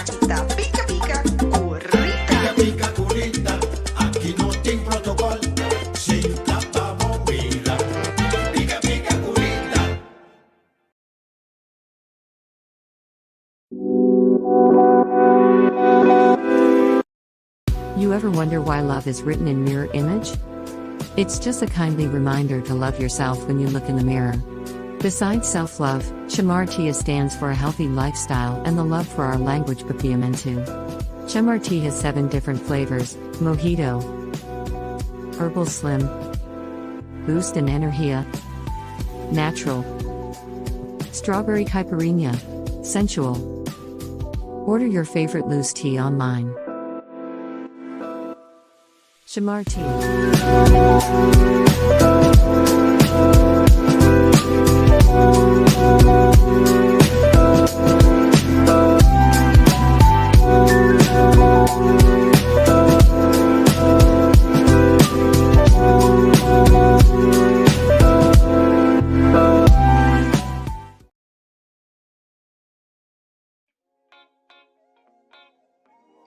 Esaki ta Pika Pika ku Rita. Pika pika ku Rita, aki no tin protocol, sinta pa bo mira. Pika pika ku Rita. You ever wonder why love is written in mirror image? It's just a kindly reminder to love yourself when you look in the mirror. Besides self love, Chamar Tia stands for a healthy lifestyle and the love for our language Papiamentu. Chamar tea has 7 different flavors mojito, herbal slim, boost and energia, natural, strawberry caipirinha, sensual. Order your favorite loose tea online. Shamar tea.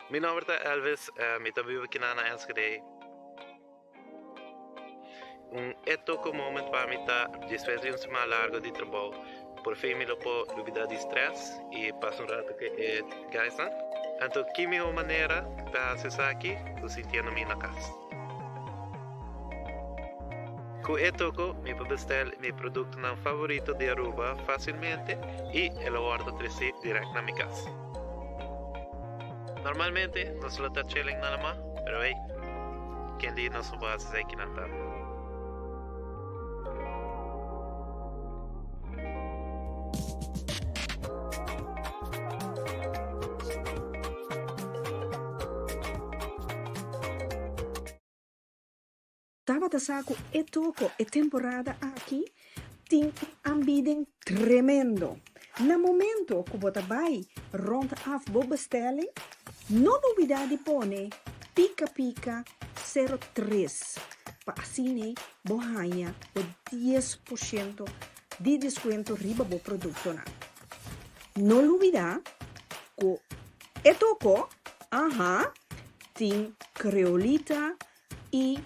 Mi nomber ta Elvis, mi ta biba kinan na Enschede. Un etoco moment pa mi ta despues di un siman largo di trabou, por fin mi lo por lubida di stress y pasa un rato cu e guysnan. Anto ki miho manera pa haci esaki cu sintiendo mi na cas. Cu e toko mi por bestel mi productonan favorito di Aruba facilmente y e lo wordo treci direct na mi cas. Normalmente nos lo ta chilling na lama, pero hey, ken di nos no por haci esaki kinan tambe. Tabata sa ku e toko e temporada aki tin un aanbieding tremendo. Na momento ku bo ta bai rond af bo bestelling, no lubida di pone Pika Pika 03 pa asina bo haña bo 10% di deskuento riba bo produktonan. No lubida ku e toko, aha, tin Creolita I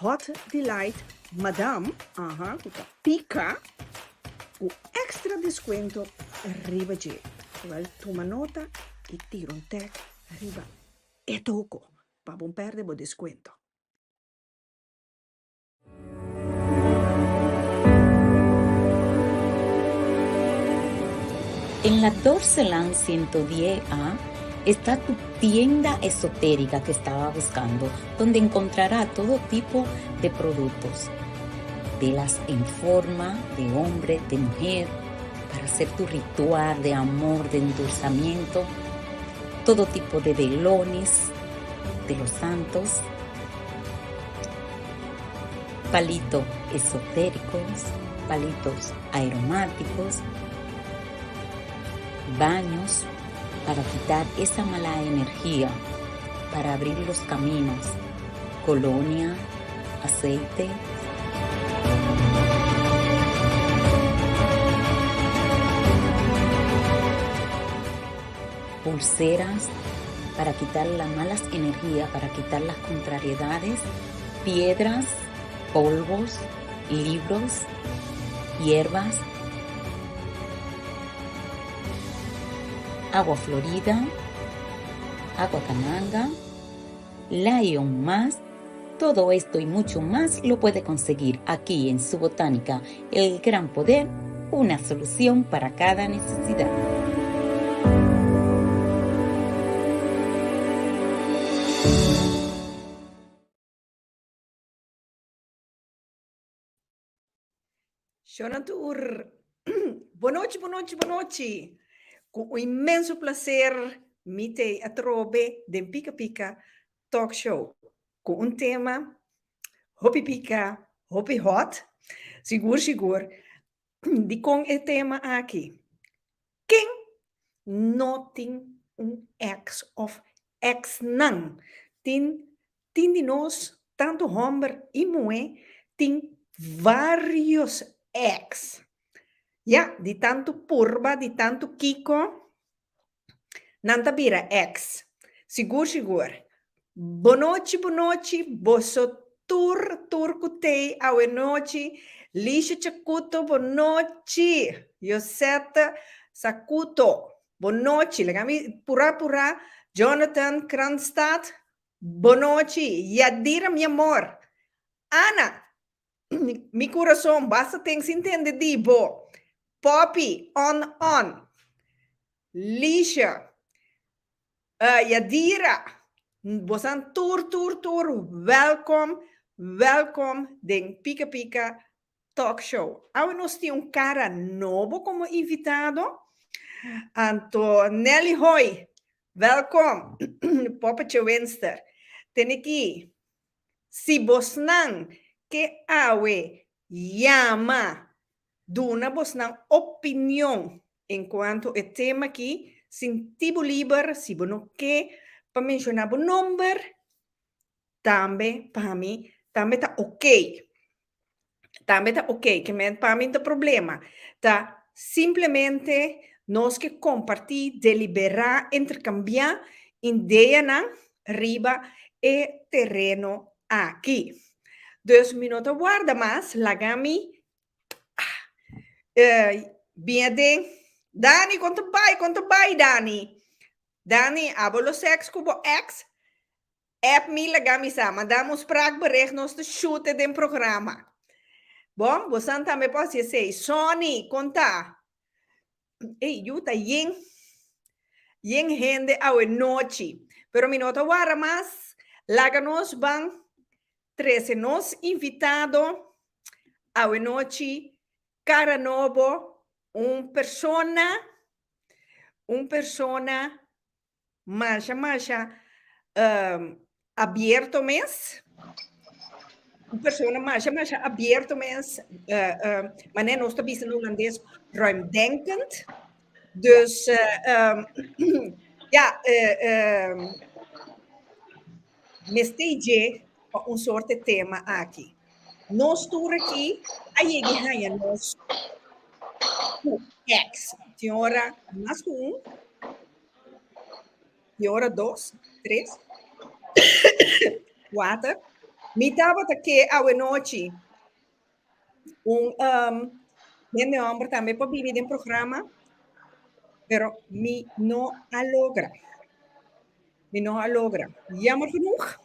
Hot Delight Madam, aha, ku ta pika, ku extra deskuento riba dje. Wèl, tuma nota i tira un tèk riba e toko pa bo pèrdè bo deskuento. En la Dorseland 110 A está tu tienda esotérica que estaba buscando, donde encontrará todo tipo de productos. Velas en forma de hombre, de mujer, para hacer tu ritual de amor, de endulzamiento, todo tipo de velones de los santos, palitos esotéricos, palitos aromáticos, baños para quitar esa mala energía, para abrir los caminos, colonia, aceite. Pulseras para quitar las malas energías, para quitar las contrariedades, piedras, polvos, libros, hierbas, agua florida, agua cananga, Lion más. Todo esto y mucho más lo puede conseguir aquí en su botánica, El Gran Poder, una solución para cada necesidad. Shona tur, bonochi, bonochi, bonochi. Ku un inmenso placer mi te atrobe den Pika Pika Talk Show. Ku un tema hopi pika, hopi hot, sigur sigur. Dikon e tema aki? Ken no tin un ex of exnan? Tin Tin di nos, tantu hòmber i muhé, tin vários èks. Ya, di tantu purba, di tantu kiko. Nan ta bira ex. Sigur sigur. Bonochi bonochi boso tur tur ku tei awe nochi. Lisha Chacuto bonochi. Josette Sacuto bonochi. Laga mi pura pura. Jonathan Kranstad bonochi. Yadira mi amor. Ana Mi kurason basta ten sin tende di bo. Poppy, on on. Lisha, uh, Yadira, bosan tur tur tur welkom, welkom den Pika Pika Talk Show. Awe nos tin un cara nobo como invitado. Anto Nelly Hoy, welkom. Poppetje Winster. Tene ki Si bosnan ke awe yama duna bosnan opinion encuanto e tema aki, sinti bo liber, si bo no ke pa menciona bo nomber, tambe pa mi tambe ta ok. Tambe ta ok, ke men pa mi no ta problema. Ta simplemente nos ke kompartí, deliberá, interkambiá ideanan riba e tereno aki. Dus mi no ta warda mas, laga mi bin aden. Dani, kon ta bai? Kon ta bai, Dani? Dani, abo lo seks ku bo eks? App mi laga mi sa. Manda mi un spraakbericht, nos ta shoot den programa. Bon, bosan tambe por hasi esei. Sonny, kon ta? Ey, yu ta yen, yen hende awe nochi. Pero mi no ta wara mas. Laga nos ban trese nos invitado awe nochi, cara nobo, un persona, un persona Masha masha abierto mes. Un persona masha masha abierto mes. Manera nos ta bisa na holandes, ruimdenkend. Dus ja, mester dje pa un soort tema aki. Nos tur aki a yega i haña nos ku ex. Tin ora mas ku un. Di ora dos, tres, kuater. Mi tabata ke awe nochi un um, hende homber tambe pa bini den programa, pero mi no a logra. Mi no a logra. Jammer genoeg.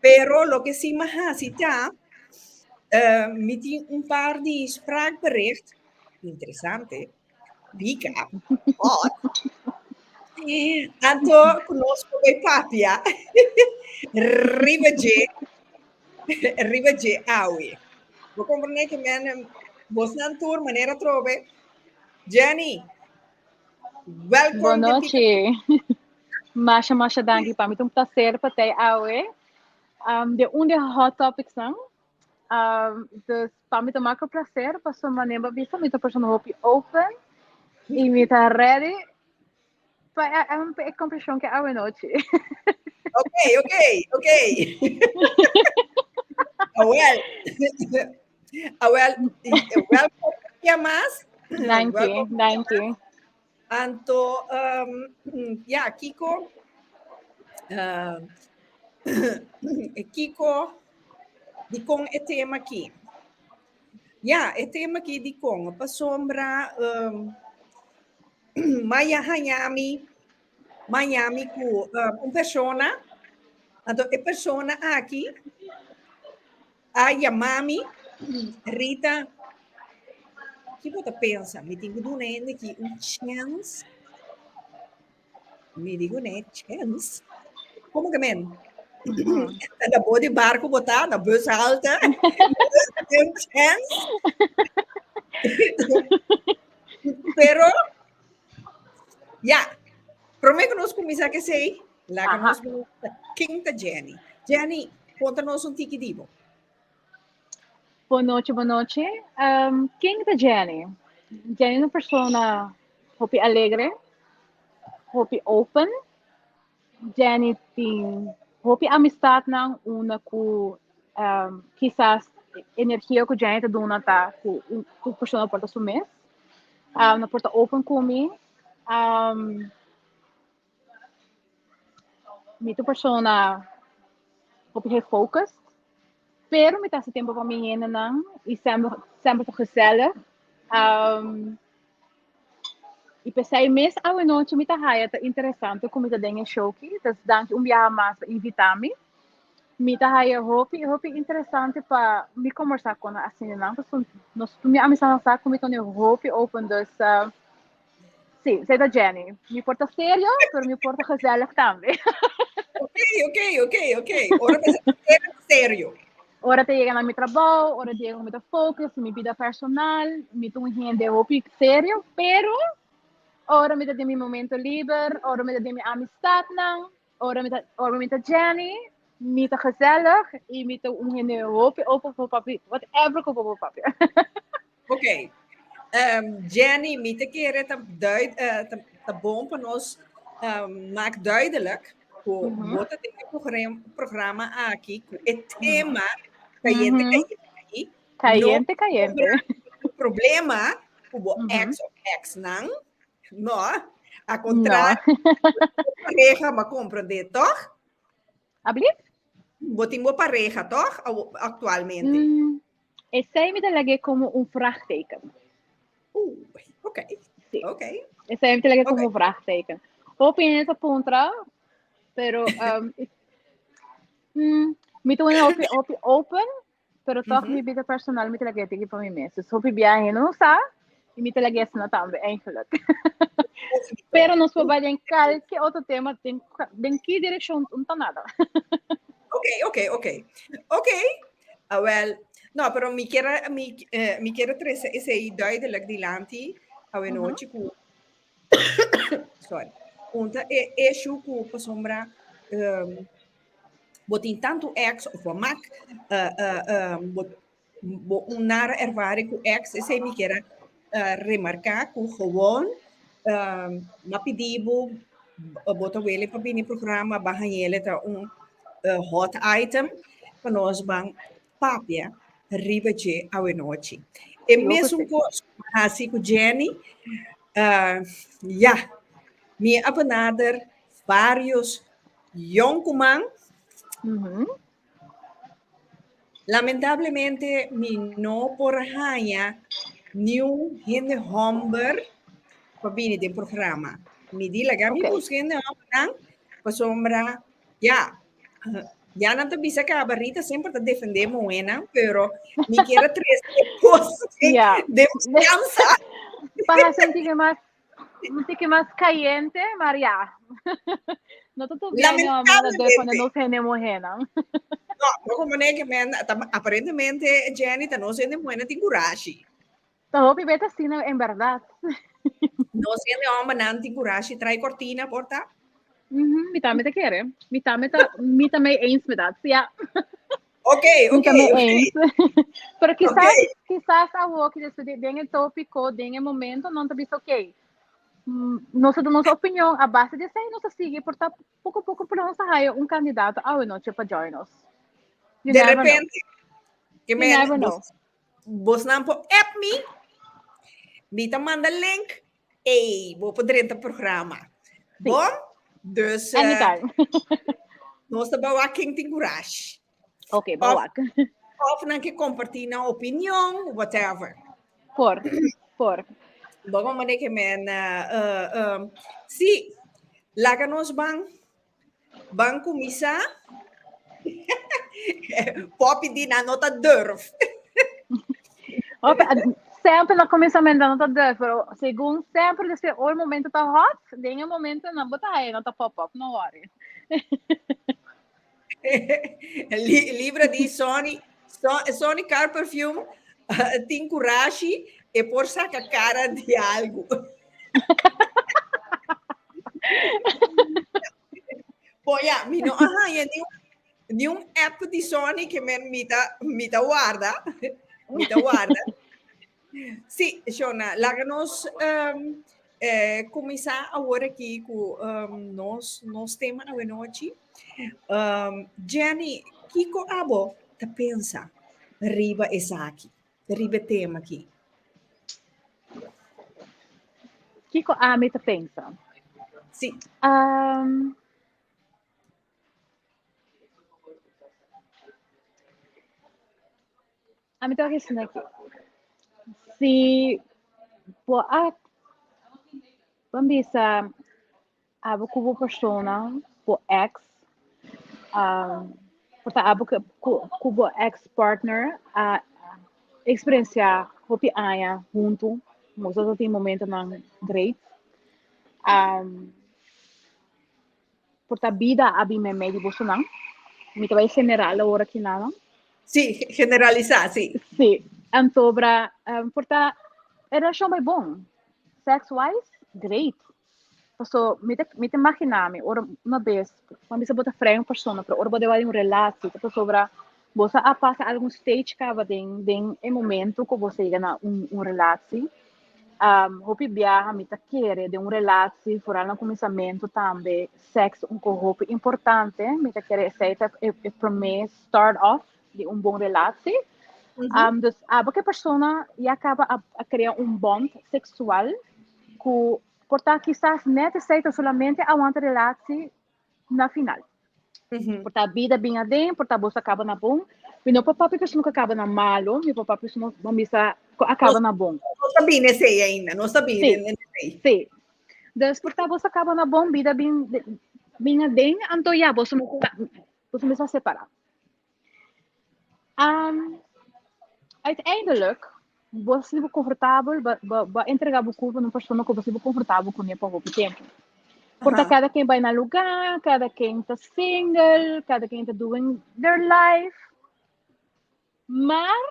Pero loke si mi a hasi ta, uh, mi tin un par di spraakbericht, interesante, Bika. Hot. Anto ku nos por bai papia riba dje riba dje awe. Bo komprendé ke men bosnan tur manera atrobe. Jenny, welkom Bon den Pika. nochi. Masha, masha danki. Pa mi ta un placer pa tei awe. Um, de un de hot topics nan. Um, dus pa mi ta maka placer, paso manera bo bisa mi ta persona hopi open y mi ta ready pa e, e, e conversacion ke awe nochi. Ok, ok, ok. Awel. Awel, welkom dia mas. Danki, Welkom dia danki. mas. Anto, um, ja, Kiko, uh, Kiko, di kon e tema aki? Ja, e tema aki di kon, pasobra um, maya hañami, mañami ku um, un persona, anto e persona aki A yama mi, Rita, ki bo ta pensa? Mi tin ku duna hende ki un chèns? Mi di kuné, chèns? Komo ke men? Ta na bo di barku bo ta, na bushalte? Un chèns? Pero, ya, promé ku nos kuminsá ku esei, Laga nos ta ken ta Jenny. Jenny, konta nos un tiki di bo. Bon nochi, bon nochi. Um, ken ta Jenny? Jenny un persona hopi alegre, hopi open. Jenny tin hopi amistadnan, una ku um, kisas energia ku Jenny ta duna ta ku un persona por ta su mes. Um, na por ta open ku mi. Um, Mi ta un persona hopi gefocust, pero mi ta hasi tempo pa mi hendenan y semper semper ta gezellig. Um, y p'esei mes awenochi mi ta haya ta interesante ku mi ta den e show ki, dus danki un biaha mas pa invita mi. Mi ta haya hopi hopi interesante pa mi kombersá ku nan asina nan, pasobra nos tur mi amisnan sa ku mi ta hopi open, dus uh, Sí, esei ta Jenny. Mi por ta serio, pero mi por ta gezellig tambe. Ok, ok, ok, ok. Ora ta serio, serio. Ora ta yega na mi trabou, ora ta yega mi ta focus, mi vida personal, mi ta un hende hopi serio, pero ora mi ta den mi momento liber, ora mi ta den mi amistadnan, ora mi ta, ora mi ta Jenny, mi ta gezellig y mi ta un hende hopi open voor papi, whatever ku bo papia. Ok. Um, Jenny, mi te kere ta, duid, uh, ta, ta bon pa nos um, maak duidelijk ku mm -hmm. bo ta den e programa aki ku e tema cayente mm -hmm. cayente cayente no, cayente problema ku bo mm -hmm. ex of ex nan no a contrario no. pareja ma comprende toch Ablief? Bo tin bo pareja toch actualmente mm. Esei mi ta lag'é komo un vraagteken. Oké. Sí. Oké. Esei mi ta lag'é komo un vraagteken. Hopi hende ta puntra, pero um, mm, mi ta wene hopi, hopi open, pero toch mi bida personal mi ta lag'é tiki pa mi mes. Dus hopi biaha hende no sa, i mi ta lag'é asina tambe, eigenlijk. Pero nos por bai den kalke otro tema, den, den ki direkshon, un ta nada. Oké, oké, oké. Oké. Ah, wel, no, pero mi kier a, mi, eh, mi kier a trece esei duidelijk dilanti awe nochi ku, sorry, un ta e issue ku pasobra um, bo tin tantu ex of bo mak uh, uh, um, bo, bo un nare ervaring ku ex, esei mi kier a uh, remarka ku gewoon um, m'a pidi bo, bo ta wele pa bini programa, ba hañele ta un uh, hot item pa nos ban papia riba dje awenochi. E mesun kos hasi ku Jenny, uh, ja, mi a benader varios jonkuman. Lamentablemente mi no por a haña niun hende hòmber pa bini den programa. Mi di laga mi buska hende hòmbernan pasobra ya, ya nan ta bisa kaba Rita semper ta defendé muhénan, pero mi kier a trese e kos den fiansa. Pa hasi un tiki mas Un tiki mas cayente, maar ja. No ta tur bien no manda defende nos hende muhénan. No, no como ne que men, aparentemente Jenny ta nos hende muhénan tin curashi. Ta hopi beta asina en berdad. Nos hende hombernan tin curashi trae cortina por ta. Mm mi tambe ta kere. Mi tambe ta mi ta mee eens met dat. Ja. Ok, ok, ok. Eens. Pero quizás, okay. quizás awo que después de, den el tópico, den el momento, no te bisa, ok, mm, nos da nossa opinião a base de sei, nos sigue por ta pouco a pouco por nos haya un candidato a noche pa join us. You de repente, que me, never know. Bos nan por app mi, mi ta manda link, ey, bo por drenta programa. Sí. Bon? Dus uh, Anytime. nos ta bawa ken tin courage. Ok, bawa. Of nan ke compartir nan opinion, whatever. Por, por. Bon, maar ke men, uh, uh, um, sí, laga nos ban Ban kuminsá. Poppy di nan no ta durf. Semper na kuminsamentu nan no ta durf, pero segun semper despues ora e momento ta hot, den e momento nan bo ta haya nan ta pop up, no worry. Libra di Sonny, Sonny Car Perfume tin kurashi e por saka kara di algu. Bo ya, mi no a haña ni un, ni un app di Sony ke men mi ta, mi ta warda. Mi ta warda. Sí, Shona, laga nos um, eh, kuminsá awor aki ku um, nos, nos tema awenochi. Um, Jenny, kiko abo ta pensa riba esaki, riba e tema aki? Kiko ami ta pensa? Sí. Um, Ami ta wak esaki. Si bo a ban bisa abo ku bo persona, bo ex, por ta abo ku bo ex partner a eksperensiá hopi aña huntu, boso ta tin momentonan great. Por ta bida a bin meimei di bosonan. Mi ta bai general awor aki nada. Sí, generalisá, sí. Sí, antobra por ta e relashon bai bon. Sex wise, great. Paso mi ta mi ta imaginá mi ora una bes bo bisa bo ta frei un persona pero ora bo ta bai den un relatie ta pasobra bo sa a pasa algun stage kaba den den e momento ku bo sa yega na un un relatie. Hopi biaha mi ta kere den un relatie, foral na kuminsamentu tambe, sèks un kos hopi importante. Mi ta kere esei ta e e promé start off di un bon relatie. Dus abo ku e persona ya kaba a a krea un bond seksual ku por ta kisas nèt esei ta solamente awanta relatie na final. Por ta bida bin aden, por ta boso a kaba na bon. Mi no por papia ku a kaba na malo, mi por papia ku bo bisa ku a kaba na bon. No ta bini esei ainda, no ta bini esei. Sí. Dus por ta boso a kaba na bon, bida bin bin aden, anto ya boso boso mester separá. Uiteindelijk, bo ta sinti bo konfortabel, bo bo bo a entrega bo kurpo na un persona ku bo sinti bo konfortabel kuné pa hopi tempu. Por ta kada ken bai na lugá, kada ken ta single, kada ken ta doing their life. Maar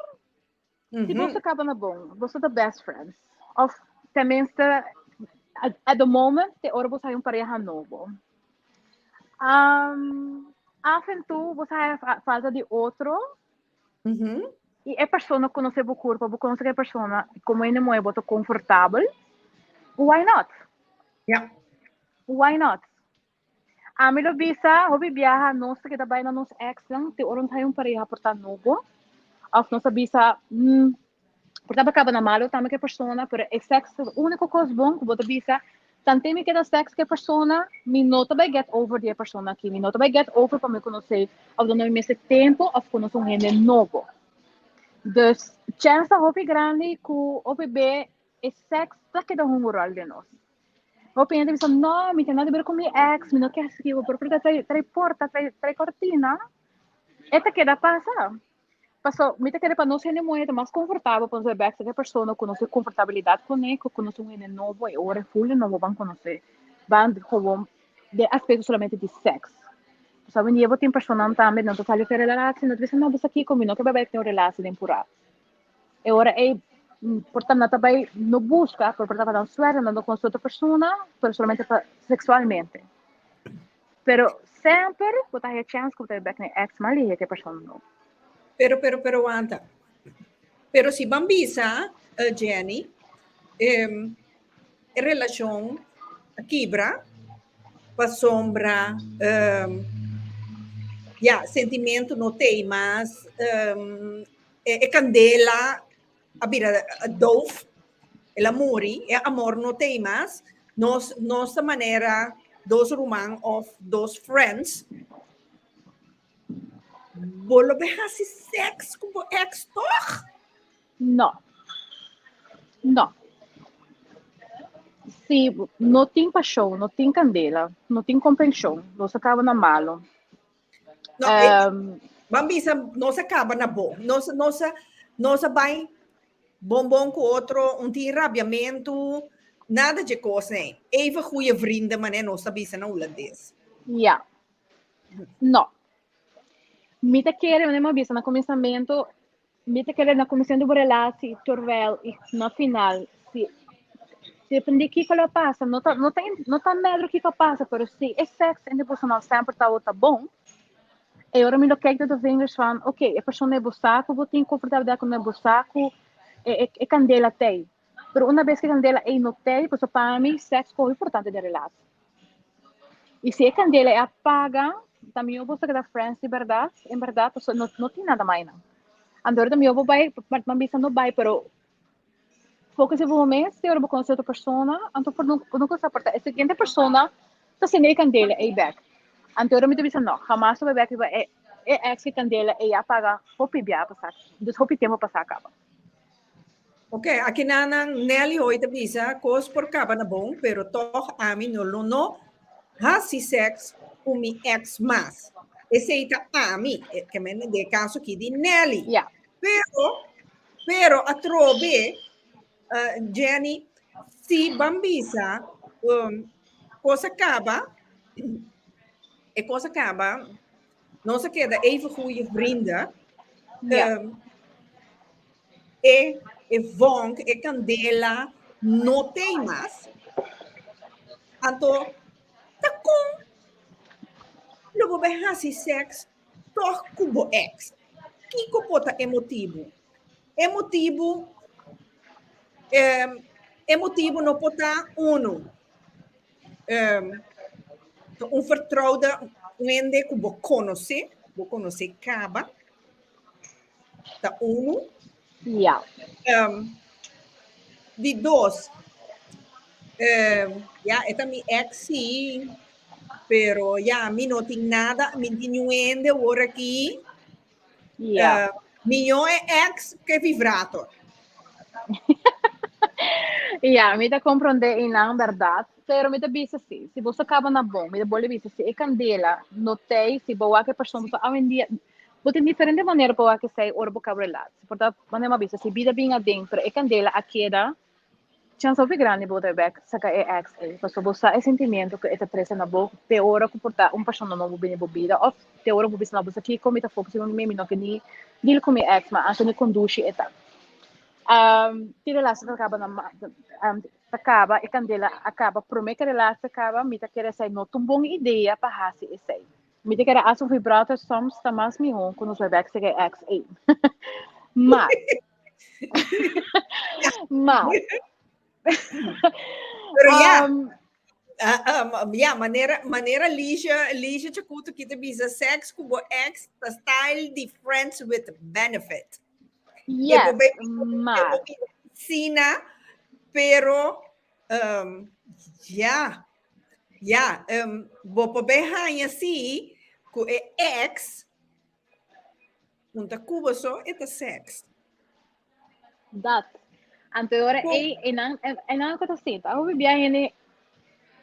si boso kaba na bon, boso ta best friends òf tenminste at the moment te ora boso haña un pareha nobo. Af en toe boso haña falta di otro i e persona konosé bo kurpa, bo konosé e persona komo hende muhé bo ta konfortabel, why not? Why not? Ami lo bisa, hopi biaha nos ta keda bai na nos exnan te ora nos haña un pareha por ta nobo. Of nos a bisa, por ta kaba na malo tambe ku e persona, pero e seks ta e úniko kos bon ku bo ta bisa, tanten mi keda seks ku e persona, mi no ta bai get over di e persona aki, mi no ta bai get over pa mi konosé of duna mi mes e tempu of konosé un hende nobo. Dus chèns ta hopi grandi ku hopi be e seks ta keda hunga un ròl den nos. Hopi hende bisa, no, mi tin nada di ber ku mi ex, mi no ke hasi kico, pero porque trae, trae porta, trae, trae cortina, e ta keda pasa. Paso, mi ta kere pa nos hende muhé ta mas confortabel pa nos bai bek e persona ku nos tin confortabilidad kuné, ku konosé un hende nobo, e ora e full di nobo ban konosé, ban gewoon den aspecto solamente di seks. Pasobra awendia bo tin personanan tambe nan ta sali for e relatie, nan ta bisa, no, bo sa kiko, mi no ke bai bek den un relatie den purá. E ora ei por ta nan ta bai no buska, pero por ta pa nan suerte nan ta konosé otro persona, pero solamente pa seksualmente. Pero semper bo ta haña chèns ku bo ta bai bèk na e èks mas lihé ku e persona nobo. Pero, pero, pero wanta. Pero si ban bisa, Jenny, e relashon a kibra pasobra ya, sentimentu no t'ei mas. E candela a bira doof, el a muri, e amor no t'ei mas, nos nos ta manera dos ruman of dos friends, bo lo be hasi sex ku bo ex toch? No. No. Si no tin pashon, no tin candela, no tin comprension, nos a caba na malo. No, eh, ban bisa, nos a kaba na bon. Nos, nos, a, nos a bai bon bon ku otro, un tin rabiamentu, nada dje kos nee. Even goeie vrienden, mané nos ta bisa na holandés. Ja. No. Mi ta kere, mi a bisa na kuminsamentu, Mi ta kere na kuminsamentu bo relatie terwijl i na final si depende kiko lo pasa no ta no ta no ta matter kiko pasa pero si e seks entre bosonan semper tabata bon e ora mi lo kijk door de vingers van oké e persona e bo sa ku bo tin konfortabilidat ku bo sa ku e e e kandela t'ei pero una bes ku e kandela ei no t'ei pasobra pa mi seks hopi importante den relatie. I si e kandela e apaga, ta mihó bo sa keda friends di bèrdat, en bèrdat, pasobra no no tin nada mai nan. Anto ora ta mihó bo bai, nan bisa no bai, pero focus riba bo mes, te ora bo konosé otro persona, anto por no por no kosa por ta e siguiente persona ta sende e kandela ei bèk. Anto ora mi ta bisa no, hamas lo bai bèk riba e. e ex ku e kandela ei a paga hopi bia pasá, dus hopi tempu pasá kaba. Ok, aki nan Nelly hoy ta bisa kos por kaba na bon, pero tòg ami no lo no hasi sèks ku mi ex mas. Esei ta ami, ke men den e kaso aki di Nelly. Ya. Pero, pero atrobe, Jenny, si ban bisa kos a kaba, e kos a kaba, nos a keda even goeie vrienden. Ja. E e vonk, e kandela no t'ei mas. Anto, ta kon lo bo bai hasi sèks tòg ku bo èks? Kiko por ta e motibu? E motibu, e motibu no por ta unu, un vertrouwde hende ku bo konosé, bo konosé kaba. Ta unu. Ja. Um, di dos, um, ja, e ta mi ex sí, pero ja, mi no tin nada, mi tin niun hende awor aki. Ja. Uh, mi no e ex ke vibrator. Ja, mi ta comprende einan berdad, pero mi ta bisa si, si bo sa caba na bon, mi ta bolbe bisa si e candela no t'ei, si bo wak e persona, pasobra awendia Bo tin diferente manera pa wak esei ora bo kaba relasi. Por ta, manera mi a bisa, si bida bin aden, pero e kandela a keda, chans hopi grandi bo ta bek saka e ex ei, pasobra bo sa e sentimiento ku e ta trese na bo te ora ku por ta un persona nobo bini bo bida òf te ora bo bisa, no, bo sa kiko, mi ta focus riba mi mes, mi no ke ni deal ku mi ex, ma anto ni kondushi e ta. Tin relasi ta kaba na ta kaba, e kandela a kaba promé ku e relasi a kaba, mi ta kere esei no ta un bon idea pa hasi esei. Mi ta kere hasi un vibrator soms ta mas mihó ku nos bai bek sega e ex ei. Maar. Maar. Pero ja, ja, manera, manera Liesje, Liesje Chacuto ki ta bisa seks ku bo ex ta style di friends with benefit. Yes, maar. Sina, pero um, ja, Ja, um, bo por bay haña si ku e ex un ta kubo so e ta sex. Dat. Anto ora ei enan enan ku ta sinta. Hopi bia hende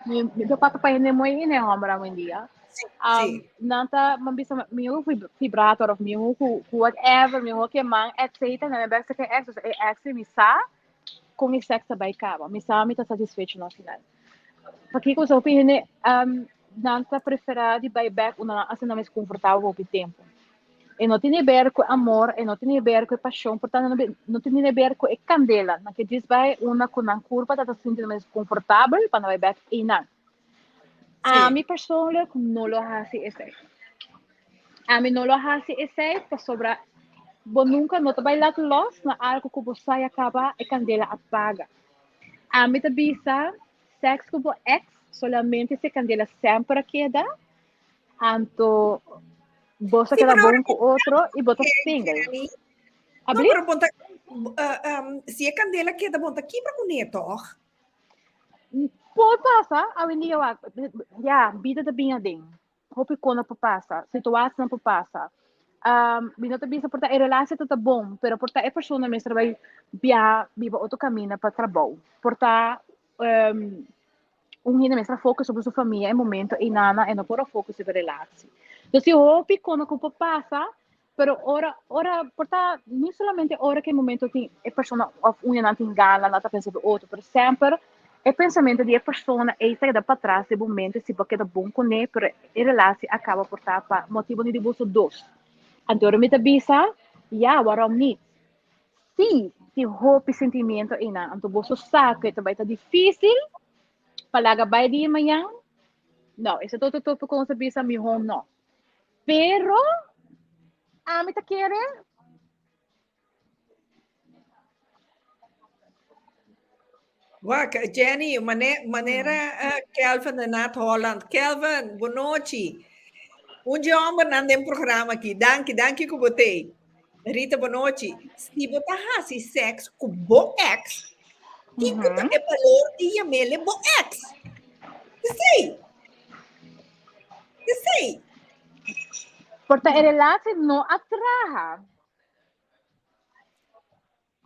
mi mi ta pasa pa hende mooi i hende homber awendia. Sí, Um, sí. nan ta man bisa mi ku vibrator of mi ku ku whatever, mi ku man etc. Nan mi bek sa ke ex, e ex mi sa kon e sex ta bai kaba. Mi sa mi ta satisfecho na final. Pakiko so hopi hende um, nan ta prefera di bai bek unda nan a sinti nan mes komfortabel hopi tempu. E no tin ber ku amor, e no tin ber ku e pashon, por tanto no tin ber ku e kandela. Nan ke djis bai unda ku nan kurpa ta ta sinti nan mes komfortabel pa nan bai bek einan. Ami persoonlijk no lo hasi esei. Ami no lo hasi esei pasobra bo nunka no ta bai laat los na algu ku bo sa ya kaba e kandela a paga. Ami ta bisa sèks ku bo èks solamente si e kandela semper a keda, anto bo sa Sí, keda pero bon ku otro i bo ta single. Jenny, no, Abli? pero bon ta, si e kandela keda bon ta kibra kuné tòg? Por pasa, awendia wak, ya, bida ta bin aden. Hopi kono por pasa, situacion por pasa. Um, mi no ta bisa por ta e relatie ta ta bon, pero por ta e persona mester bai biaha biba otro camina pa trabou. Por ta um, un hende mester focus sobre su familia e momento ei nana e no por a focus riba relatie. Dus si hopi kono ku por pasa, Pero ora, ora, por ta ni solamente ora que momento tin e persona of un nan tin gana, nan ta pensa de otro, pero semper e pensamento di e persona ei ta keda patras di momento si bo keda bon kuné, pero e relatie a kaba por ta pa motibo ni di boso dos. Anto ora mi ta bisa, ya, waarom niet? Si tin hopi sentimiento einan, anto boso sa ku e ta bai ta difícil pa laga bai di mañan, no, ese ta otro tópiko nos ta bisa mihó no. Pero ami ta kere Wak, Jenny, mane, manera uh, Kelvin de Nat Holland. Kelvin, bonochi. Un dje hombernan den programa aki. Danki, danki ku bo t'ei. Rita, bonochi. Si bo ta hasi seks ku bo ex, kiko ta e balor di yam'ele bo ex? Esei. Esei. Por ta e relatie no a traha.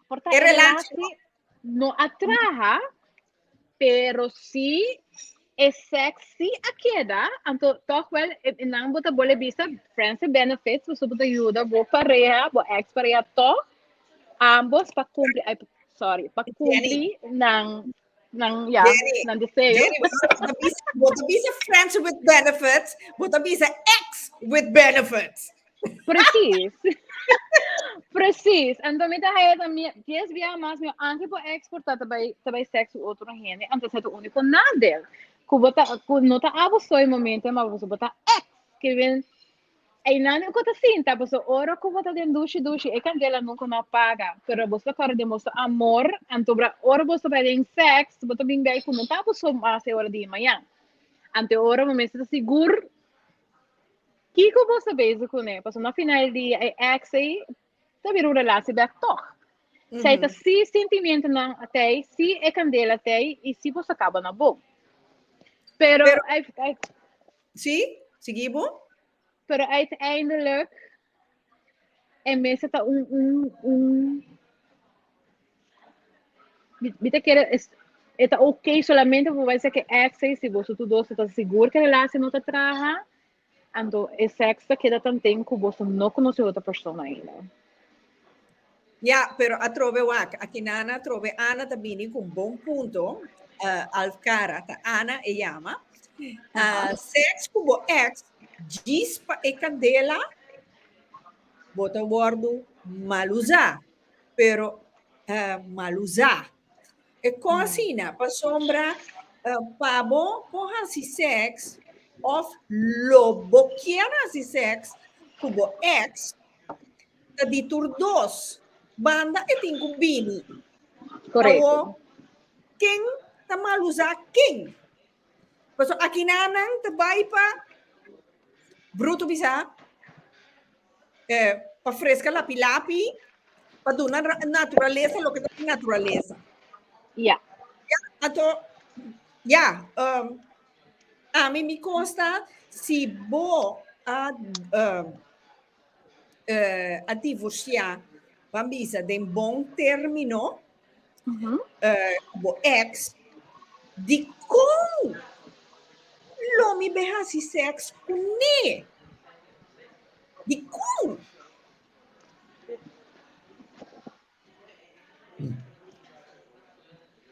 Por ta E e relatie relatie no a traha, pero si e seks si a keda, anto toch wel e nan bo ta bole bisa friends with benefits, boso bo ta yuda bo pareha, bo ex pareha toch, ambos pa cumpli, ay, sorry, pa cumpli nan nan ja, Jenny, nan deseo. Jenny, bo ta bisa, bo ta bisa friends with benefits, bo ta bisa ex with benefits. Precies. Precies. En dan mi ta haya también, dies bia mas mi anke bo ex por ta tabay tabay sex ku otro hende, anto sa ta único nadeel. Ku bo ta ku no ta abo so e momento, ma bo bo ta ex. Ke ven Einan ku ta sinta, paso ora ku bo ta den dushi dushi, e kandela nunka no a paga. Pero bo ta kòrda den boso amor, anto bra ora bo ta bai den sèks, bo ta bin bei ku no ta boso mas e ora di mañan. Anto e ora bo mester ta sigur kiko bo ta bezig kuné, paso na final di dia e èks ei ta bira un relatie bèk tòg. Esei ta si sentimientonan a tei, si e kandela tei i si boso kaba na bon. Pero, Pero- ei, ei, Sí, sigui bo. Pero uiteindelijk e mester ta un un un mi ta kere es e ta ok solamente por bai ke ex ei si boso tur dos ta sigur ke relatie no ta traha anto e seks ta keda tanten ku boso no konosé otro persona ainda. Ja, pero atrobe wak, aki nana atrobe Ana ta bini ku un bon punto, uh, Alf Cara, ta Ana e yama. Seks ku bo ex, djis pa e kandela, bo ta wordu mal usá. Pero uh, mal usá. E kon asina, pasobra uh, pa bo por hasi seks, of lo bo kier hasi seks ku bo ex, Ta di tur dos banda e tin ku bini. Korekto. Awo, ken ta mal usá ken? Pasobra akinanan ta bai pa bruto bisá, eh, pa freska lapi lapi, pa duna naturalesa loke ta di naturalesa. Ja. Ja, anto, ja, um, ami mi kosta si bo a um, a divorciá, ban bisa den bon término, ku bo ex, dikon lo mi be hasi sèks kuné? Dikon?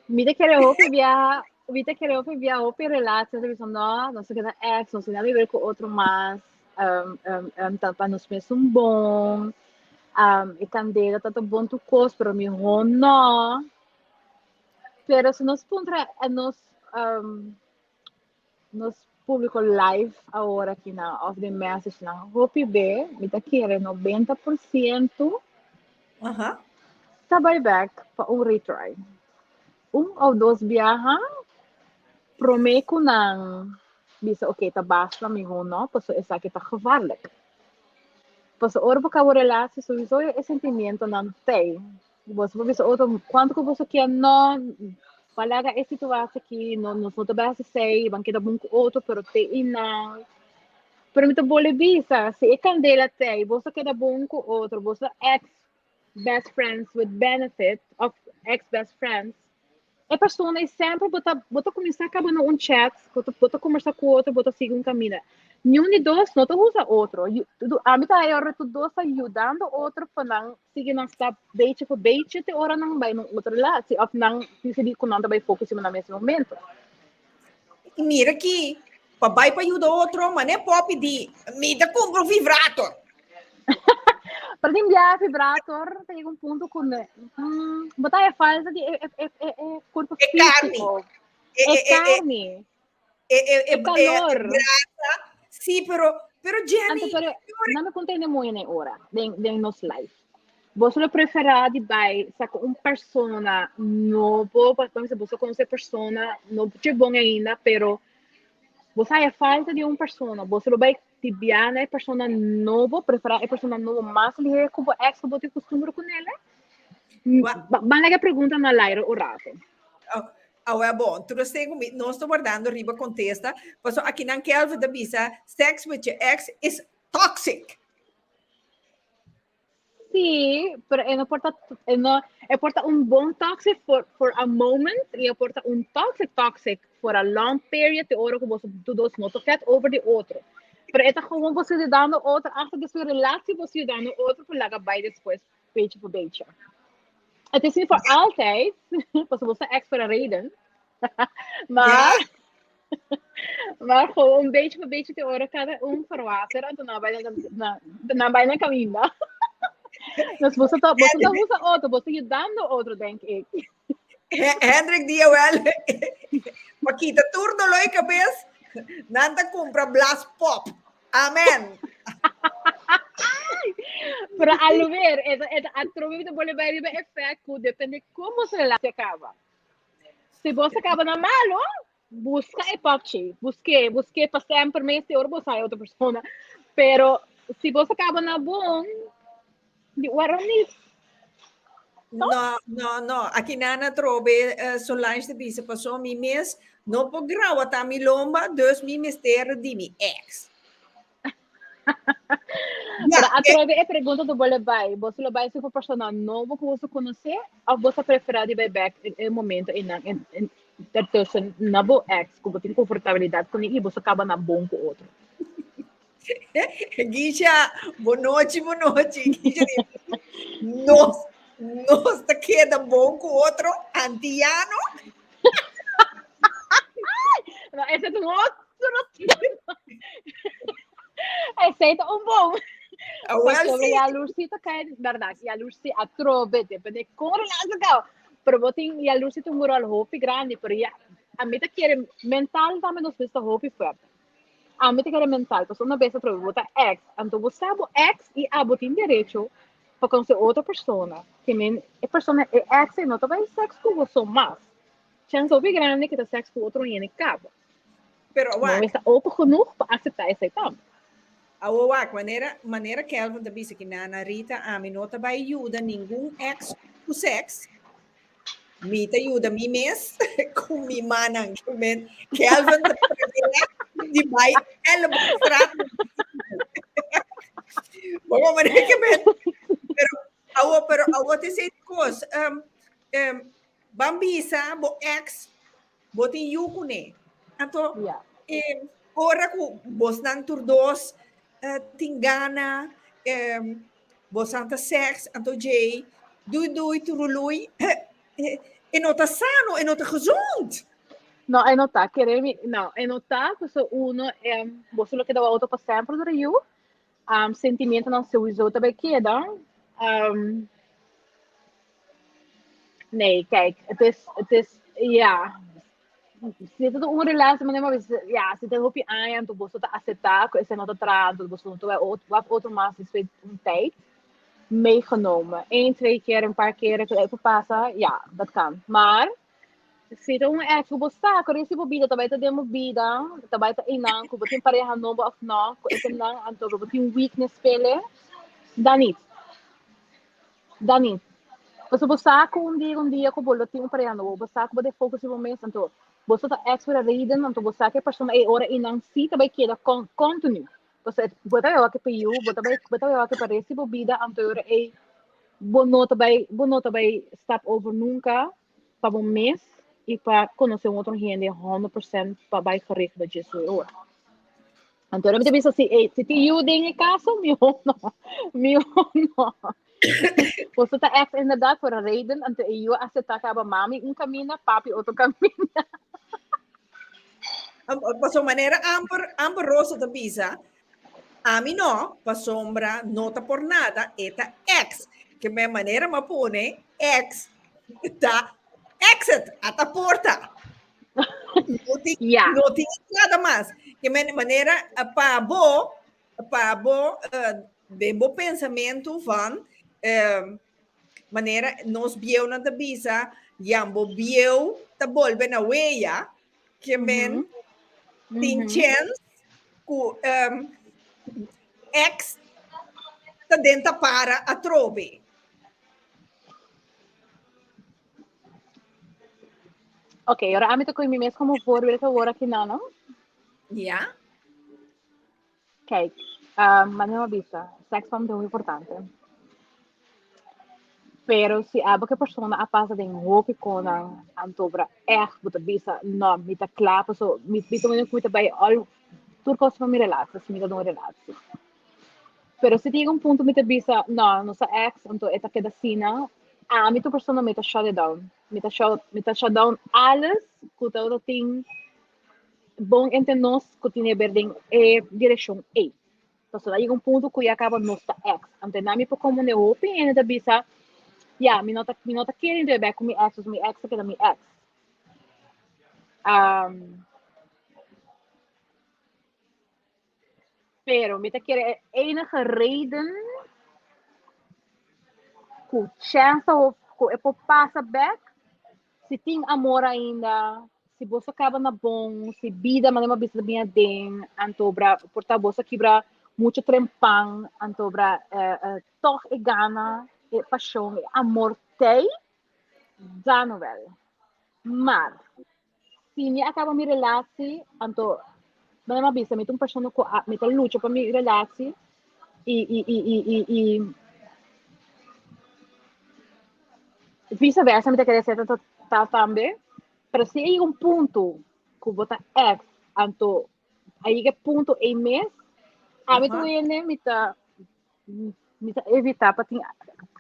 Mi ta kere hopi biaha, mi ta kere hopi biaha, hopi relatie, ta bisa no, nos ta keda ex, nos ta viver ku otro mas, um, um, um, ta pa nos mes un bon, um, e kandela ta ta bon tur kos, pero mihó no. Pero si nos puntra e nos, um, nos publico live awor aki nan of den message nan hopi be mi ta kere 90% Aha. ta bai back pa un retry. Un of dos biaha prome ku nan bisa ok ta basta miho no paso esaki ta gevaarlijk. Paso ora bo kaba un relatie sowieso e sentimientonan tei. Boso por bisa otro cuanto cu boso kier no pa laga e situatie aki no nos no ta bay haci esey ban keda bon cu otro pero te y nan pero mi ta bolbe bisa si e candela tey boso keda bon cu otro boso ex best friends with benefit of ex best friends e persona ei semper bo ta bo ta kuminsá kaba na un chat, bo ta bo ta kombersá ku otro, bo ta sigui un kaminda. Niun di dos no ta usa otro. Ami ta haya ora tur dos ta yudando otro pa nan sigui nan stap bechi pa bechi te ora nan bai na un otro relatie òf nan disidí ku nan ta bai focus riba nan mes momento. Mira ki pa bai pa yuda otro, mane popi di mi ta kumpra un vibrator. Pero tin biaha vibrator ta yega un punto ku ne, mm, bo ta haya falta di e, e, e, e, e kurpo E karni. físiko, E, e e, e, e, karni, e, e, e e, e, kalor. brasa. Sí, pero, pero Anto, Jenny, pero no me conta ne moe ne ora den, den nos life. Boso lo preferá di bai saka un persona nobo, pa pa boso konosé persona, no dje bon ainda, pero boso haya falta di un persona, boso lo bai tibiá na e persona nobo, preferá e persona nobo mas lihé ku bo ex ku bo tin kustumber kunele? Ban laga e pregunta na laire un rato. Oh, awe bon, tur esei ku mi, nos ta wardando riba kontesta, pasobra akinan Kelvin ta bisa, sex with your ex is toxic. Sí, pero e no por ta, e no, e por ta un bon toxic for, for a moment y e por ta un toxic toxic for a long period te ora ku boso tu dos no ta get over di otro. Pero e ta gewoon boso yudando otro, hasta de su relatie boso yudando otro por laga bai despues, beetje voor beetje. Het is niet voor altijd, pasobra boso ta ex voor een reden. Maar, maar gewoon beetje voor beetje te ora cada un verwater en toen bijna na na bijna caminda. Dus boso ta boso ta usa otro, boso yudando otro, denk ik. Hendrik di jawel. Pa kita tur dolor di cabes, nan ta cumpra blas pop. Amen. Pero alweer, e ta e ta atrobe mi ta bolbe bai riba effect ku depende kon boso relatie a kaba. Si boso kaba na malo, buska e popchi. Busk'é, busk'é pa semper mes te ora bo sa e otro persona. Pero si boso kaba na bon, di waarom niet? No, no, no. Aki nan atrobe eh, Solange ta bisa paso mi mes no por grawata mi lomba, dus mi mester di mi ex. Ja, Pero atrobe e pregunta ta bolbe bai. Boso lo bai zoek persona nobo ku boso konosé of boso preferá di bai bek e, e momento einan en, en, ertussen na bo ex ku bo tin konfortabilidat kuné i boso kaba na bon ku otro. Gisha, bonochi, bonochi. Gisha di, nos, nos ta keda bon ku otro, antiano. No, ese es un otro tema. Esei ta un bon. Ah, wel, Pasobra sí. jaloezie ta kai, berdad, jaloezie atrobe, depende kon relatie ka. Pero bo tin jaloezie ta un rol hopi grandi, pero ya, a mi ta kere mental tambe nos mes ta hopi fuerte. A mi ta kere mental, pasobra una bes atrobe bo ta ex, anto bo sa bo ex i abo tin derecho pa conoce otro persona. Ke men e persona, e ex ei no ta bai sex ku bo so mas. Chance hopi grandi ku ta sex ku otro hende kaba. Pero No wak, esta open genoeg pa acepta esei tambe. awo wak, manera, manera Kelvin ta bisa ki Nana Rita, ami no ta bai yuda ningun ex ku sex. Mi ta yuda mi mes ku mi mannan. Ke men Kelvin ta prefera di bai Elleboogstraat. Bon, manera ke men, pero awo, pero awo te sei kos. Um, um, ban bisa bo ex Bo tin yu kuné. Anto, Ja. eh, ora ku bosnan tur dos eh, tin gana, eh, bosnan ta seks, anto djei, dui dui turului, eh, e no ta sano, e no ta gezond. No, e no ta, kere mi, no, e no ta, paso uno, eh, boso lo keda otro pa semper dura yu. Um, sentimientonan sowieso ta bay keda. Um, nee, kijk, het is, het is, ja. Si ta un relatie, maar maar ja, si ta hopi aña, anto boso ta acepta ku esei no ta traha, anto boso no ta bay ot, wak otro mas despues un tijd meegenomen. Eén, twee keer, een paar keren, ku even pasa, ja, dat kan. Maar Si ta un ex ku bo sa ku resi bo bida ta bai ta den bo bida, ta bai ta einan ku bo tin pareha nobo òf no, ku e temnan anto bo tin weakness p'ele, dan nit. Dan nit. Pasobra bo sa ku un dia un dia ku bo lo tin un pareha nobo, bo sa ku bo ta focus riba bo mes, anto bo sa ta ex for a reden, anto bo sa ku e persona ei ora einan si ta bai keda con continu. Pasobra bo ta bai wak pa yu, bo ta bai bo ta bai wak pa resi bo bida, anto e ora ei bo no ta bai bo no ta bai stap over nunka. pa bo mes y pa conoce un otro hende 100% pa bay gericht na dje su ora. Anto mi ta bisa si, eh, si tin yu den e caso, miho no. Miho no. Boso ta ex inderdaad voor een reden, anto e yu acepta caba mami un camina, papi otro camina. Paso manera Amber, Amber Rosa ta bisa, ami no, pasobra no ta por nada, e ta ex. Ke men manera m'a pone ex ta exit, ata porta. No tin, Ja. no tin entrada mas. Ke men manera pa bo, pa bo uh, den bo pensamentu van uh, manera nos bieunan ta bisa, jan bo bieu ta bolbe na weya, Ke men tin chens ku um, ex ta den ta para atrobe. Ok, ora ami ta koe mi mes como voorbeeld awor aki na, no? Ja. Kijk, um, manera mi a bisa, seks pa mi ta muy importante. Pero si abo ke persona a pasa den hopi konan antobra echt bo ta bisa no mi ta kla paso mi mi ta wende ku mi ta bai all tur kos pa mi relatie si mi ta den un relatie. Pero si ta yega un punto mi ta bisa no nos ta ex anto e ta keda asina ami tur persona mi ta shut it down mi ta shut mi ta shut down alles ku tabata tin bon entre nos ku tin haber den e direkshon ei. Pasobra a yega un punto ku ya kaba nos ta ex. Anto na mi por komprende hopi hende ta bisa, ya, mi no ta, mi no ta kere entra bek ku mi ex, pasobra mi ex ta keda mi ex. Um, pero mi ta kere e enige reden ku chance of ku e por pasa bek Si tin amor ainda, si boso kaba na bon, si bida manera mi a bisa ta bin aden, anto bra por ta boso a kibra mucho trempan, anto bra tog e gana, e pasion, e amor t'ei, dan wel. Maar, si mi a kaba mi relatie, anto manera mi a bisa mi ta un persona ku a mi ta lucha pa mi relatie i i i i i i vice versa mi ta kere ser ta ta tambe, pero si a yega un punto ku bo ta ex anto a yega e punto ei mes ami ta wende mi ta mi ta evita pa tin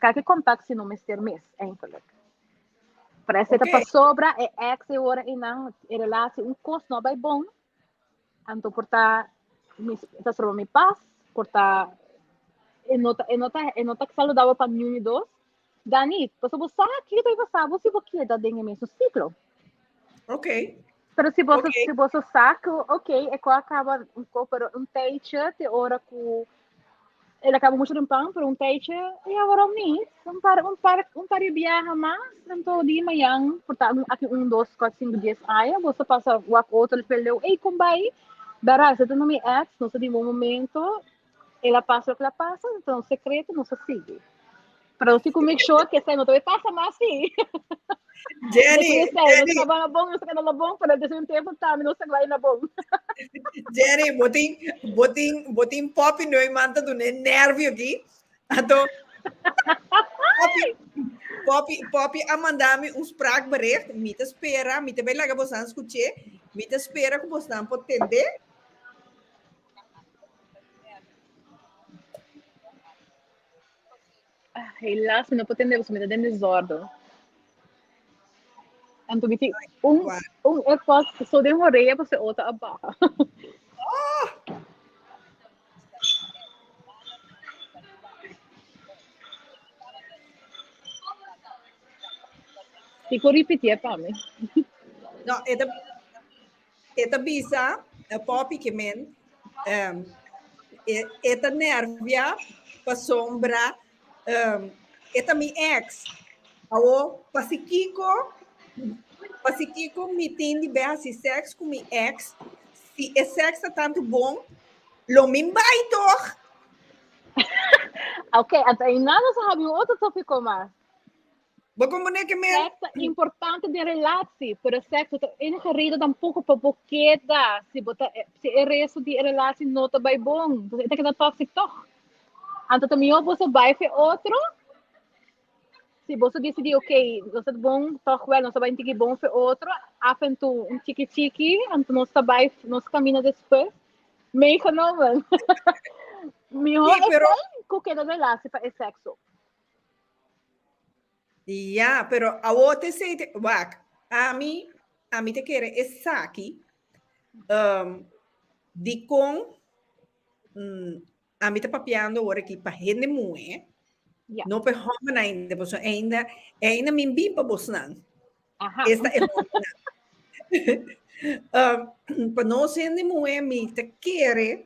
kalke kontak si no mester mes eigenlijk. Pero esei ta pasobra e ex e ora einan e relatie un kos no a bai bon Anto por ta mi ta stroba mi pas, por ta e no ta e no ta e no ta saludabel pa niun di dos. Dani, pasobra bo sa kiko ta pasa bo si bo keda den e mesun siklo. Ok. Pero si boso okay. si boso sa ku ok, e ko a kaba un ko, pero un tijdje te ora ku el a kaba mucho den pan, pero un tijdje, ja, waarom niet? Un par, un par, un par di biaha mas, anto di mañan, por ta aki un, dos, cuatro, cinco, dies aña, boso pasa wak otro el peleu, ey, kon bai? Bera, esei ta no mi ex, nos ta di bon momento, el a pasa loke el a pasa, ta un secreto, nos a sigui. Pero nos tin ku make sure ku esei no ta bai pasa mas, sí. Jenny, Jenny. Nos ta bon, nos ta keda bon, pero despues un tempo tambe nos ta bai na bon. Jenny, bo tin, bo tin, bo tin Poppy Neumann ta dune nervio aki. Anto, Poppy, Poppy, Poppy a manda mi un spraakbericht. Mi ta spera, mi ta bai laga bosan skuché. Mi ta spera ku bosnan por tende. Helaas mi no por tende pasobra mi ta den desorden. Anto mi tin un, un airpod so den orea pasobra e otro a baha. Tin ku ripitié pa mi. No, e ta, E ta bisa e popi ke men um, e, e ta nervia pasobra um, e ta mi ex. Awo, pasikiko, pasikiko mi tin di be hasi seks ku mi ex, si e seks ta tantu bon, lo mi bai toch? Ok, anto einan nos a habi un otro tópiko mas. Bo komponé ke men. Seks ta importante den relatie, pero seks no ta enige reden tampoco pa bo keda si bo ta si e resto di e relatie no ta bai bon. Entonces e ta keda toxic toch. Anto ta mihó boso bai fe otro. Si boso disidí ok, nos ta bon toch wel, nos ta bai un tiki bon fe otro, af en toe un chiki chiki, anto nos ta bai nos camina despues. Meegenomen. Mihó Sí, pero esei ku keda relatie pa e sekso. Ja, pero awor te sei te, wak, ami, ami te kere esaki, um, dikon, mm, ami ta papiando awor aki pa hende muhé, Ja. no pa e hòmbernan ainda, pasobra ainda, ainda mi bin pa bosnan. Aha. Esta e hòmbernan. Um, pa nos hende muhé mi ta kere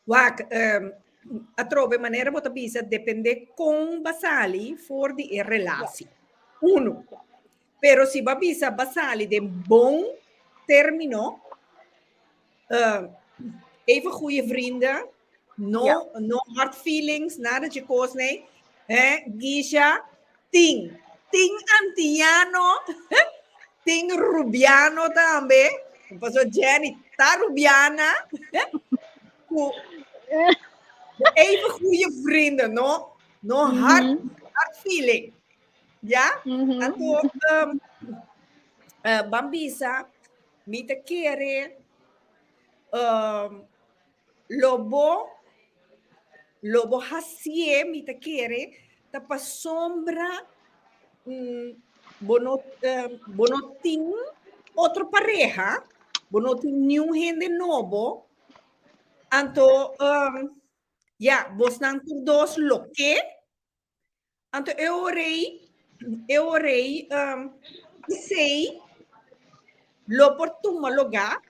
Wak, um, atrobe manera bo ta bisa depende kon ba sali for di e relatie. Uno. Pero si ba bisa ba sali den bon término, uh, even goede vrienden, no, Ja. no hard feelings, nada de kos, nee. Hè, Gisha, tin. Tin antiano, tin rubiano tambe. Paso Jenny ta rubiana. Ku even goede vrienden, no? No hard, hard. feeling. Ja? Anto, ban bisa, mi ta kere lo bo lo bo hasié, mi ta kere, ta pasobra bo no bo no tin otro pareha, bo no tin niun hende nobo, anto ya, bosnan tur dos lo ke. Anto e ora ei, e ora ei, esei lo por tuma lugá,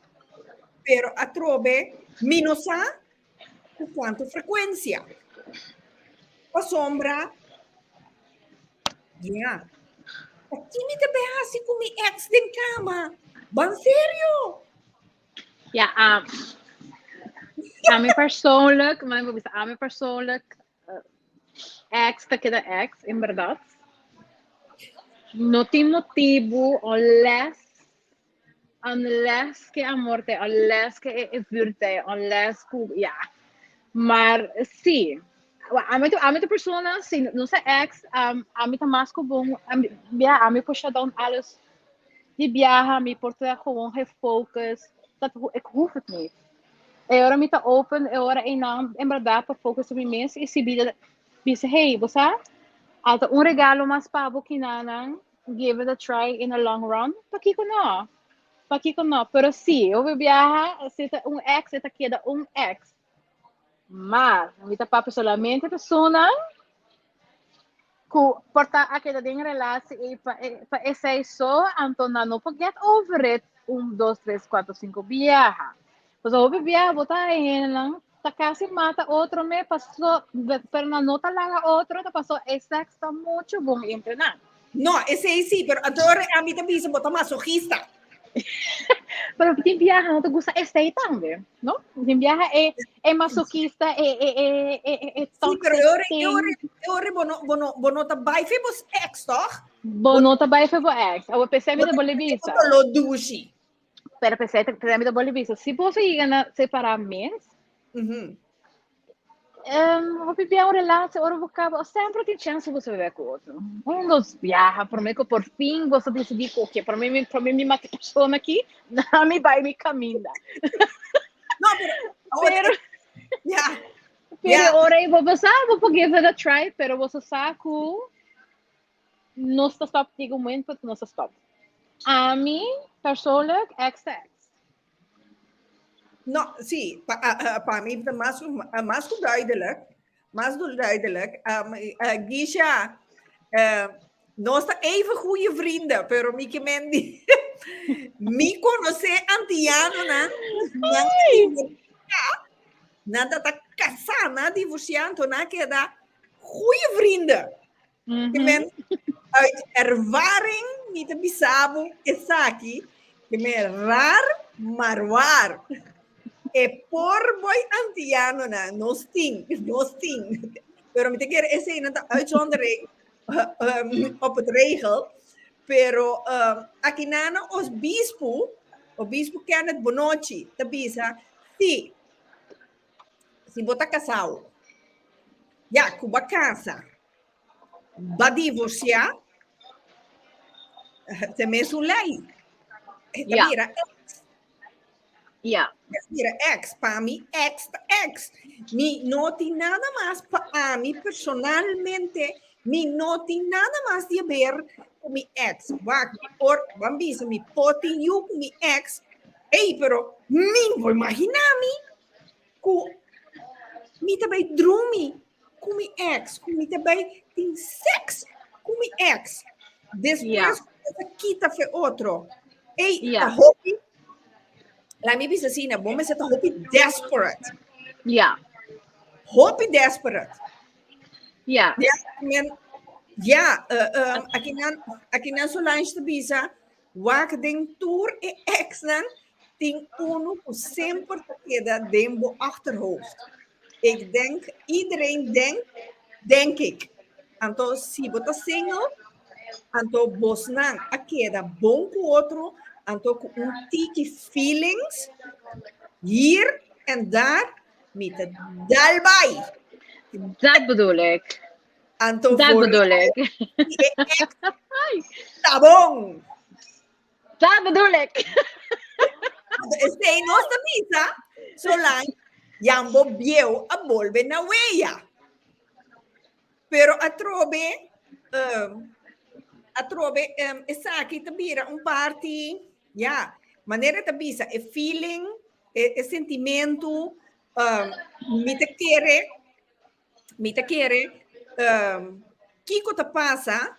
pero atrobe mi no sa ku kuantu frekuensia. Pasobra, ya, pa ki mi ta bai hasi ku mi eks den kama? Ban serio! Ja, ami persoonlijk, maar ik moet zeggen, ami persoonlijk, Ex ta keda ex, en berdad. No tin motibu unless, unless ke amor te, unless ke e vuur te, unless ku, ja. Maar sí, ami ta, ami ta persona, si no sa ex, um, ami ta mas ku bon, ami, ja, ami por shut down alles di biaha, mi por ta gewoon gefocus, dat, ik hoef het niet. E ora mi ta open, e ora einan en berdad pa focus op mi mes y si bida bisa hey, bo sa, al ta un regalo mas pa bo kinanan, give it a try in the long run, pakiko no? Pakiko no? Pero si, hopi biaha, si ta un ex, e ta keda un ex. Maar, mi ta papia solamente personan ku por ta a keda den relatie ei pa e pa esei so, anto nan no por get over it un, dos, tres, kuater, sinku biaha. Pasobra hopi biaha bo ta haña hendenan ta kasi mata otro me paso pero nan no ta laga otro ta paso e seks ta muchu bon entre nan. No, esei sí, pero anto ora ami ta bisa bo ta masochista. Pero tin biaha no ta gusta esei tambe, no? Tin biaha e e masoquista, e e e e e e Sí, pero toxic e ora, e thing. ora, e ora bo no, bo no, bo no ta bai fe bos ex, toch? Bo no ta bai fe bo ex. Awe pesei mi Bo ta ta boli bisa. lo dushi. Pero pesei pesei mi ta boli bisa. Si boso yega na separa mes, Hopi bia un relatie ora bo caba, sempre tin chance bo bebe cu otro. Un dos biaha, prome cu por fin bo decidi cu oke, prome mi, prome mi mata persona aki, na mi bai mi caminda. No, pero, Pero, ja, pero ja. ora bo bo sa, bo por give it a try, pero bo sa cu nos ta stop digo momento nos ta stop. Ami, persoonlijk, ex ta ex. No, sí, pa, pa mi ta mas, mas ku duidelijk. Mas duidelijk. Gisha, nos ta even goede vrienden, pero mi ke men di, mi konosé antianonan, nan, nan ta kasá, nan a divorsiá, anto nan a keda goede vrienden. Ke men uit ervaring mi ta bisa bo esaki, ke men raar maar waar. E por boy antianonan nos tin, nos tin. Pero mi ta kere eseinan ta uitzondering op het regel. Pero akinana os bispo, obispo Kenneth Bonochi ta bisa, si, si bo ta kasao, ya ku bo a kasa, Ba divorciá, te mesun lei. E ta bira ex. E ta bira ex. Pa mi, ex ta ex. Mi no tin nada mas pa ami personalmente, mi no tin nada mas di haber ku mi ex. Wak, mi por, ban bisa, mi por tin yu ku mi ex. Ey, pero mi no por imaginá mi ku mi ta bai drumi ku mi ex, ku mi ta bai tin seks ku mi ex. Despues ta kita fe otro. Ey, ta hopi, laat mi bisa asina, bo mester ta hopi desperate. Hopi desperate. Ja, men, ja, akinan, akinan Solange ta bisa, wak den tur e exnan, tin uno ku semper ta keda den bo achterhoofd. Ik denk, iedereen denkt, denk ik. Anto, si bo ta single, anto bosnan a keda bon ku otro, anto ku un tiki feelings, hier en daar, mi ta dal bai. Dat bedoel ik. Anto Dat voor bedoel ik. Ta bon. Dat bedoel ik. Esei nos ta bisa, solang jambo bieu a bolbe na wea. Pero atrobe, um, atrobe um, esaki ta bira un parti, ja, manera ta bisa, e feeling, e, e sentimento, um, mi ta kere, mi ta kere, um, kiko ta pasa,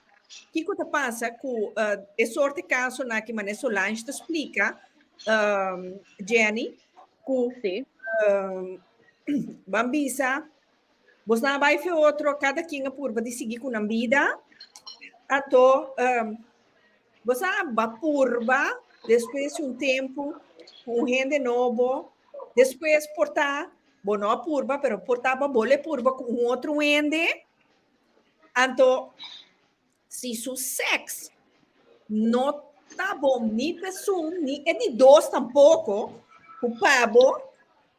kiko ta pasa ku uh, e soort kaso na ki mane Solange ta splika, um, Jenny, ku Sí. um, ban bisa, bosnan a bai fe otro, kada kin a purba di sigui ku nan bida, anto um, bosan a ba purba despues di un tempu ku un hende nobo, despues por ta bo no a purba, pero por ta bo bole purba ku un otro hende, anto si su seks no ta bon ni p'esun ni e di dos tampoko, ku pa bo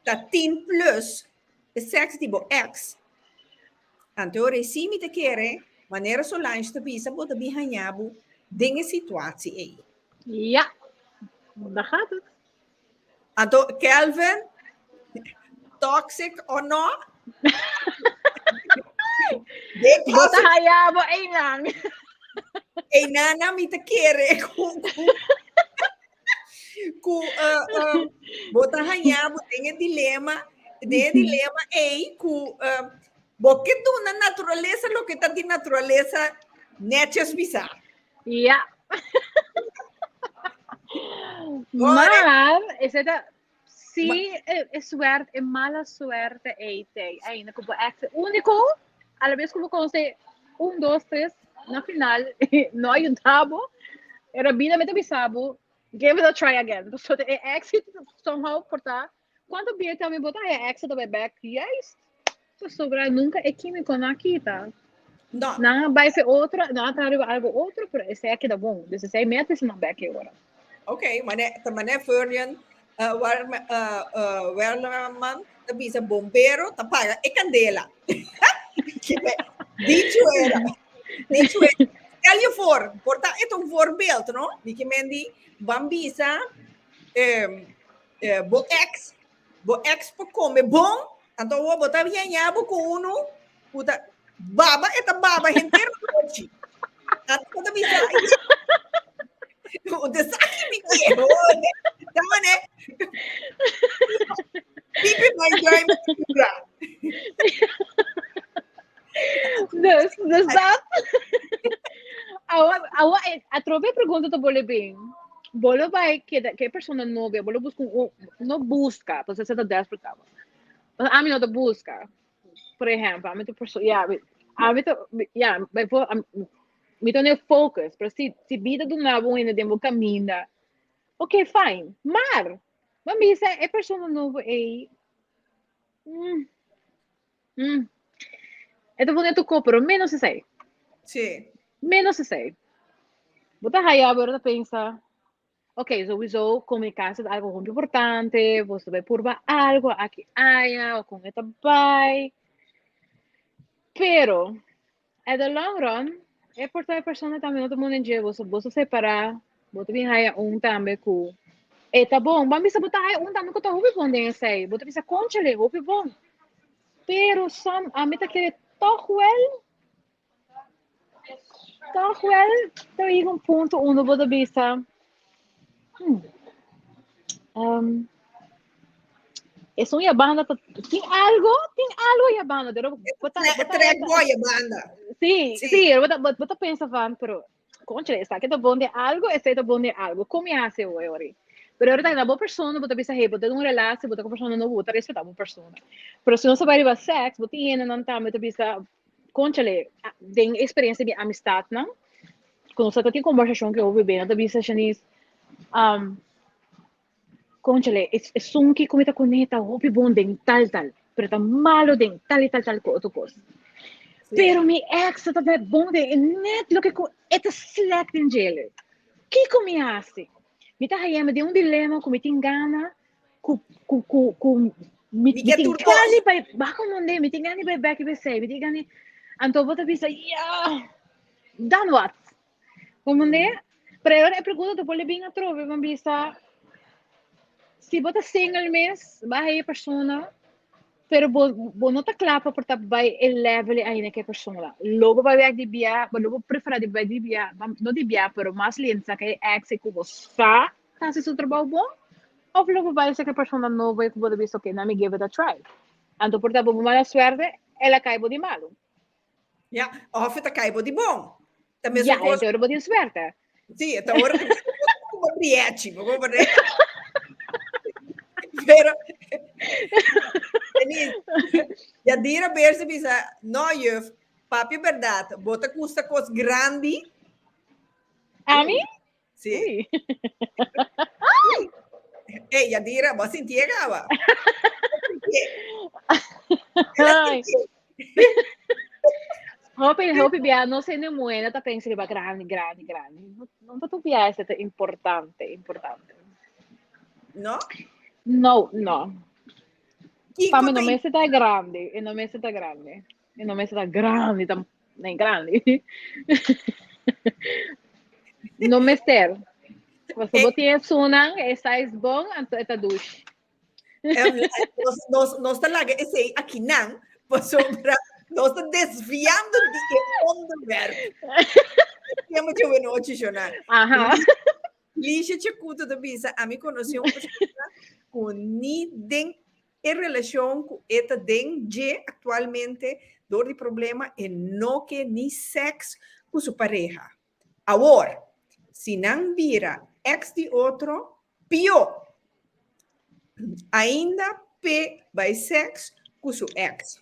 ta tin plus e seks di bo eks. Anto ora si mi ta kere, manera Solange ta bisa, bo ta bin haña bo den e situatie ei. Ja, daar gaat het. Anto Kelvin, toxic or no? Den Bo ta caso haña bo einan. Einana mi ta kere ku ku ku uh, uh, bo ta haña bo den e dilema, den e dilema ei ku uh, bo ke duna naturalesa loke ta di naturalesa netjes bisa. Ja. Maar, is het si e, e suerte, e mala suerte ei te, ainda ku bo ex úniko, a la vez ku bo konosé un, dos, tres, na final no a yuda bo, e rabina mester bisa bo, give it a try again. Pasobra e ex somehow por ta, kuantu bia tambe bo ta haña ex ta bai bek, juist, pasobra nunka e kímiko no a kita. No. Nan a bai fe otro, nan a traha riba algo otro, pero esei a keda bon. Dus esei mester bisa nan bek e ora. Ok, mane, ta mane Furian uh, war, uh, uh, Werleman ta bisa bombero ta paga e candela. Dicho era. Dicho era. Stel je voor, por ta het een voorbeeld, no? Di que men di ban bisa eh, eh, bo ex, bo ex por come bon, anto wo bo ta viaña bo ku uno, ku ta baba e ta baba henter nochi. Anto bo ta bisa, un desaki mi ke, ta mane, pipi mai duim cura. Dus, dus dat. Awa, awa, atrobe pregunta ta bole bin. Bolo bai keda ke persona novia, bolo busca un, no busca, pues esa ta desperate taba. Ami no ta busca. Por ejemplo, ami ta perso, ja, ami ta, ja, bijvoorbeeld, mi ta ne focus, pero si, si bida duna bo un den bo caminda, ok, fine. Maar, ban bisa e persona nobo ei, mm, mm, e ta pone tu ko, pero menos esei. Sí. Menos esei. Bo ta haya, bo ta pensa, Ok, sowieso comunicatie ta algo hopi importante, bo ta bai purba algo aki aya o con e ta bai. Pero, at the long run, e por ta e persona tambe no ta munda dje, boso boso separa, bo ta bin haya un tambe cu e ta bon. Ban bisa bo ta haya un tambe cu ta hopi bon den esey, bo ta bisa conchale, hopi bon. Pero some, ami ta kere toch wel Toch wel ta yega un punto unda bo ta bisa, hmm, um, esun ya banda ta, tin algo, tin algo ya banda, pero bo ta, bo ta, Trek boy ya banda. Sí, Sí. sí, bo ta, bo ta pensa van, pero, concha, esaki ta bon de algo, esei ta bon de algo, kon mi hasi hoy ori? Pero ora ta na bo persona, bo ta bisa, hey, bo ta den un relatie, bo ta ku persona nobo, bo ta respetá bo persona. Pero si nos ta bai riba seks, bo tin hendenan tambe ta bisa, Conchale, den experiencia di amistadnan, cu nos ta tin conversacion cu hopi bena ta bisa Shanice, um, conchale, esun ki cu mi ta cune ta hopi bon den tal tal, pero ta malo den tal y tal tal cu otro cos. Pero mi ex ta ta bon den e net loke cu e ta slecht den djele. Kico mi haci? Mi ta hayami den un dilema cu mi tin gana ku ku ku ku mi Mi mi ke tin tur gana kos. di bai baka un monde mi tin gana di bai bek i besei mi tin gana di. Anto bo ta bisa, ya, dan wat? Comprende? Pero ahora e pregunta ta por bin atrobe, bo bisa, si bo ta single mes, ba haya persona, pero bo, bo no ta kla pa por ta bai e level ainda ku e persona. Lo bo bai wek di bia, bo lo bo prefera di bai di bia, no di bia, pero mas lento sa ku e ex ku bo sa ta hasi su trabou bon, of lo bo bai sa ku e persona nobo ku bo ta bisa, okay, let me give it a try. Anto por ta bo mala suerte, el a kai bo di malu. Ja, of ta kai bo di bon. Ta mesun Ja, kos. anto bo tin suerte. Sí, ta ora ku bo briechi, bo comprende? Pero, Denise, Yadira Berse bisa, no juf, papia berdad, bo ta gusta kos grandi? Ami? Sí. Ui. Ey, Yadira, bo a sintié caba. Ay. Hopi, hopi bia, no sé ni muena ta pensa riba grandi, grandi, grandi. No, no ta tu bia ese ta importante, importante. No? No, no. Kiko Pa mi no ta mester ta grandi, e no mester ta grandi. E no mester ta grandi, ta nee, grandi. No mester. Pasobra bo tin esunnan, e size bon, anto e ta dushi. Nos, nos, nos ta laga esei akinan, pasobra nos ta desviando di e onderwerp. Tin mucho buenochi, Shona. Aha. Lisha Chacuto ta bisa, ami conocí un persona cu ni den e relashon ku e ta den dje aktualmente dor di problema e no ke ni sèks ku su pareha. Awor, si nan bira èks di otro, pió! Ainda p'e bai sèks ku su èks.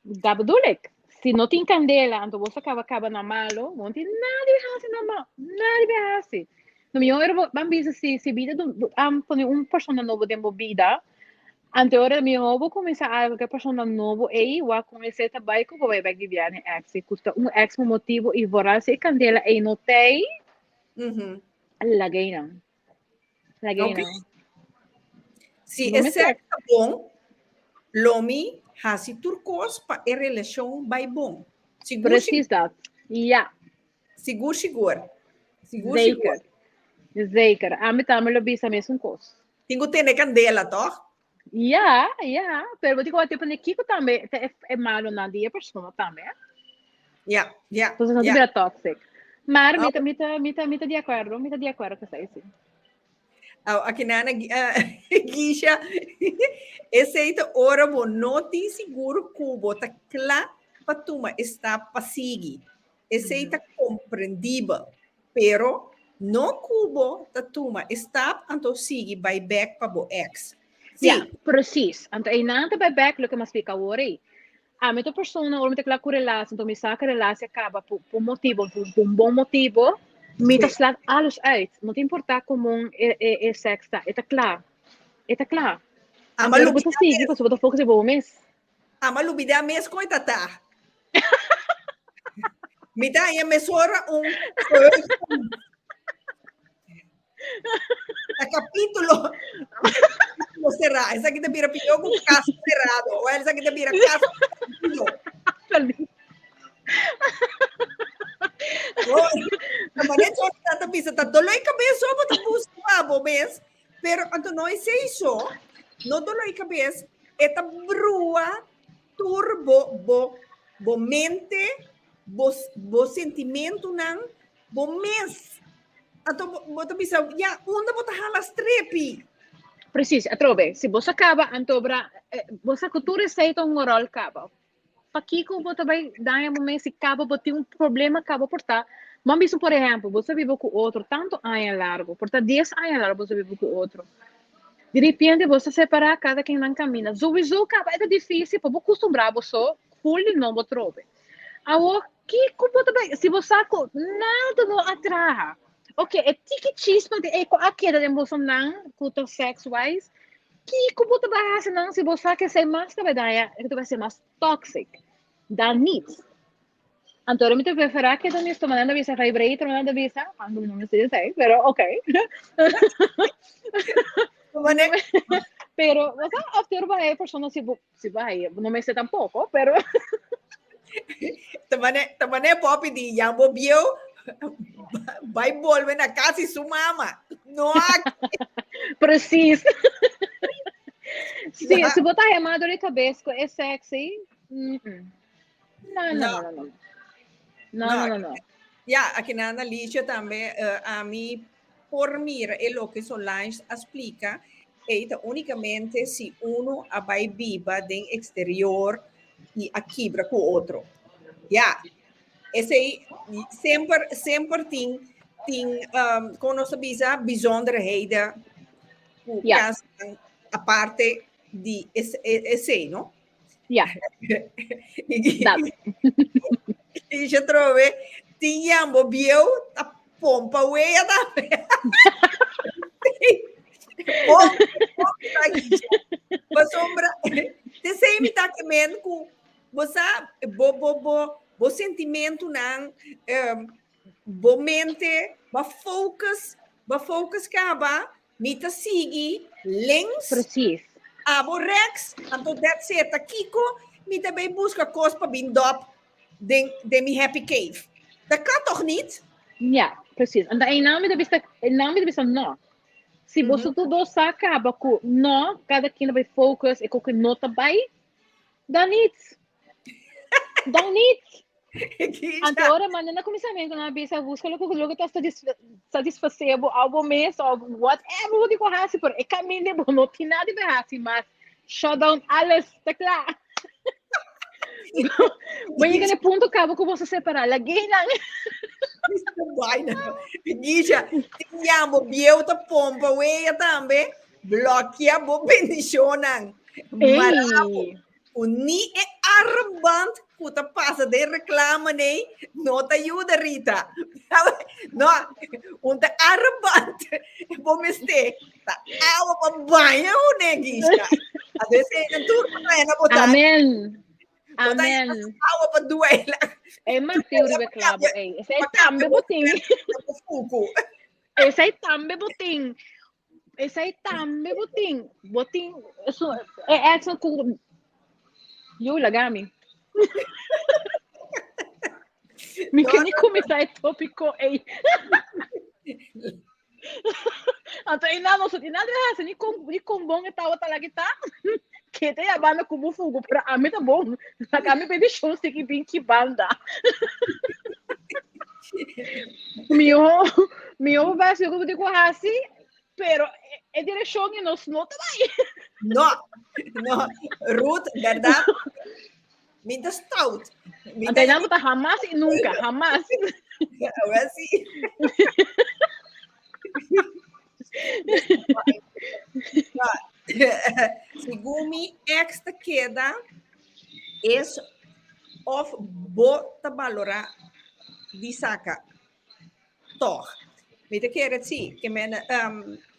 Dat bedoel ik. Si no tin kandela, anto bo sa kaba kaba na malo, bo no tin nada di hasi na malo, nada di hasi. No mihó ora bo ban bisa si si bida a pone un persona nobo den bo bida, anto ora mihó bo kuminsá algu ku e persona nobo ei, wak kon esei ta bai ku bo bai bek di bia na e ex, ku ta un ex pa motibu i vooral si e kandela ei no t'ei, lag'ei nan. Lag'ei Ok. nan. Si No e mester. sèks ta bon, lo mi hasi tur kos pa e relashon bai bon. Sigur, Precies dat. Ja. sigur, sigur. Sigur, sigur. Zeker. Zeker. Ami tambe lo bisa mesun kos. Tin ku tene kandela, tòg? Ja, ja. Pero bo tin ku wak tipo kiko tambe ta e, e malonan di e persona tambe, eh. Ja, ja, Entonces no ta ja. bira toxic. Maar mi Oh. ta, mi ta, mi ta, mi ta di akuerdo, mi ta di akuerdo ku esei, si. Aw, akinana Gisha, esei ta ora bo no tin sigur ku bo ta kla pa tuma e stap pa sigui. Esei ta komprendibel, pero no ku bo ta tuma e stap anto sigui bai bèk pa bo èks. Sí. Ja, precies. Anto einan ta bai bèk loke mi a splika awor ei. Ami ta persona ora mi ta kla ku relatie, anto mi sa ku relatie a kaba pa un motibo, pa un bon motibo, mi ta slaat alles uit. No ta importa komo e e seks ta, e ta kla. E ta kla. Ama Anto bo ta lubida sigui mes. pasobra bo ta focus riba bo mes. Ama lubida mes kon e ta ta. Mi ta haña mesora un Ta capítulo capítulo cerrado. Esaki ta bira pió ku caso cerrado. O esaki ta bira caso perdido. Perdido. Oh, ta manera so ta bisa ta dolor de cabeza bo ta busca pa bo mes. Pero anto no es eso. No dolor de cabeza. E ta brua tur bo bo bo mente, bo bo sentimentonan, bo mes. Anto bo, bo ta bisa, ya, unda bo ta hala strepi? Precies, atrobe. Si bo sa kaba, anto bra, eh, bo sa ku tur esei ta un rol kaba. Pakiko bo ta bai daña bo mes si kaba bo tin un problema kaba por ta, bo a bisa por ehempel, bo sa biba ku otro tantu aña largo, por ta dies aña largo bo sa biba ku otro. Di repente bo sa separá kada ken nan kaminda. Souiso kaba e ta difisil pa bo kustumbrá bo so ful di nobo atrobe. Awor kiko bo ta bai, si bo sa ku nada no a traha, ok e tiki chispa di ei ku a keda den bosonan ku ta sex wise, Kiko bo ta bai hasi nan si bo sa ke esei mas ta bai daña, e ta bai ser mas toxic dan niet. Anto mi ta preferá keda mi stoma nan ta bisa vibrator, nan ta bisa, aunke mi no mester esei, pero ok. Pero, bo sa, of tur bai e persona si bo, si bai, no mester tampoco, pero. Tamane, tamane popi di jambo bieu, bai bolbe na casa su mama. No aki. Precies. Sí, si bo ta hema door di cabes cu e sexy, No, no, no, no. No, no, no, no. Ja, aki na Alicia tambe, ami por mira e loke Solange a splica, ei ta unicamente si uno a bai biba den exterior y a kibra cu otro. Ja, esei semper, semper tin, tin, con nos ta bisa, bijzonderheden cu casonan aparte di esei, no? Ja. Dat. I je trove, tin jambo bieu, ta pompa wea tambe. Pompa, pompa guicha. Pasobra, te sei mi ta ke men ku bo sa, bo, bo, bo, bo sentimentunan, bo mente, bo focus, bo focus kaba, Mi ta sigui links. Precies. Abo rechts, anto that's it. Ta kiko mi ta bay busca cos pa bin dop den, den mi happy cave. Dat kan toch niet? Ja, precies. En dan mi ta bisa, einan mi ta bisa no. Si boso tur dos sa caba cu no, cada quien ta bay focus e cu no ta bay, dan niet. Dan niet. Anto ora manda na kuminsamentu nan a bisa buska loke loke ta satisfasé bo abo mes of whatever bo tin ku hasi pero e kaminda bo no tin nada di hasi mas shut down alles ta kla. Bo yega na e punto kaba ku boso separá lag'é nan. Vaina. Gisha, tin yambo bieu ta pompa wea tambe, blòkia bo bendishonnan. Marabo. Ei. Ku ni e armband ku ta pasa den reklame nei no ta yuda Rita. No, un ta armband bo mester ta awa pa baña hune Gisha. A veces e tur pa trae na botar. Amen. Bo ta Amen. awa pa duela. E martiu riba klabo ei. Esei tambe bo tin. Fuku. Esei tambe bo tin. Esei tambe bo tin. Bo tin eso e ex ku Yo laga mi. Mi ke ni kuminsá e tópiko ei. Anto e nan no sa tin nada di hasi ni kon ni kon bon e tabata la kita. Ke ta yabando ku bo fugu pero ami ta bon. Laga mi bendishon sigui bin ki banda. Mihó mihó bo bai hasi loke bo tin ku hasi pero e direkshon di nos no ta bai. No, no, Ruth, bèrdat, mi ta stout. Mi Anto nan bo ta hamas i nunka, hamas. Awor sí. Segun mi ex ta keda es of bo ta balorá di saka tòg. Mi ta kere si, ke men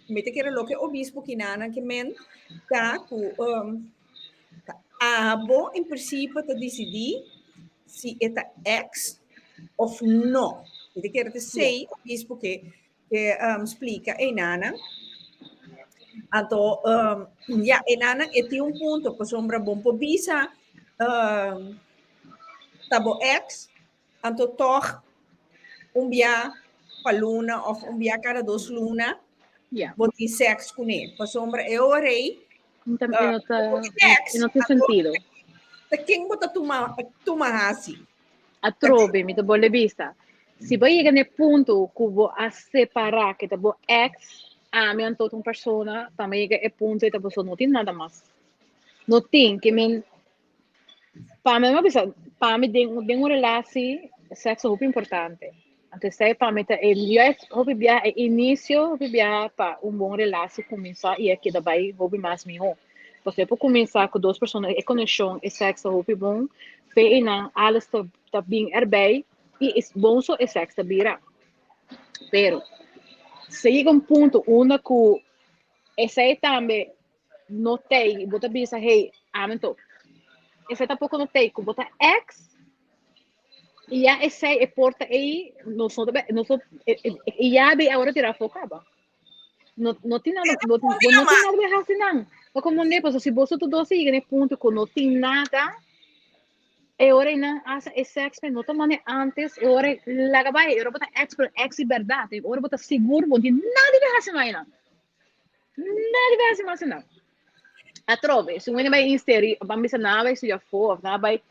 mi ta kere loke obispo kinanan ke men ta ku ta abo en prinsipio ta disidí si e ta ex of no. Mi ta kere ta esei obispo ke ke splika einanan. Anto ya einanan e tin un punto pasobra bo por bisa ta bo ex anto tòg un bia pa luna òf un bia kada dos luna bo tin sèks kuné pasobra e ora ei bo tin ex anto ta ken bo ta tuma tuma hasi. Atrobe, mi ta bolbe bisa, si bo yega na e punto ku bo a separá ku ta bo ex, ami anto ta un persona, pa mi yega e punto ei ta pasobra no tin nada mas. No tin, ke men, pa mi, mi a bisa, pa mi den den un relatie sèkso hopi importante. Anto esei pa mi ta e juist hopi biaha e inisio hopi biaha pa un bon relatie kuminsá i a keda bai hopi mas mihó. Pasobra e por kuminsá ku dos persona e konekshon e sèks ta hopi bon, fe i nan alles ta ta bin erbij i es bon so e sèks ta bira. Pero si yega un punto unda ku esei tambe no tei i bo ta bisa hey ami anto esei tampoko no tei ku bo ta èks i ya esei e porta ei nos no ta nos no e yabi awor a tira afó kaba. No, no tin nada, no, bo no tin nada di hasi nan. No como ne, paso si boso tur dos yega na e punto ku no tin nada, E ora ei nan hasta e seks no ta mane antes, e ora ei laga bai, e ora bo ta ex pero ex di bèrdat, e ora bo ta sigur bo no tin nada di hasi mas einan. Nada di hasi mas einan. Atrobe, si un hende bai insteri, ban bisa nan a bai studia afó òf nan a bai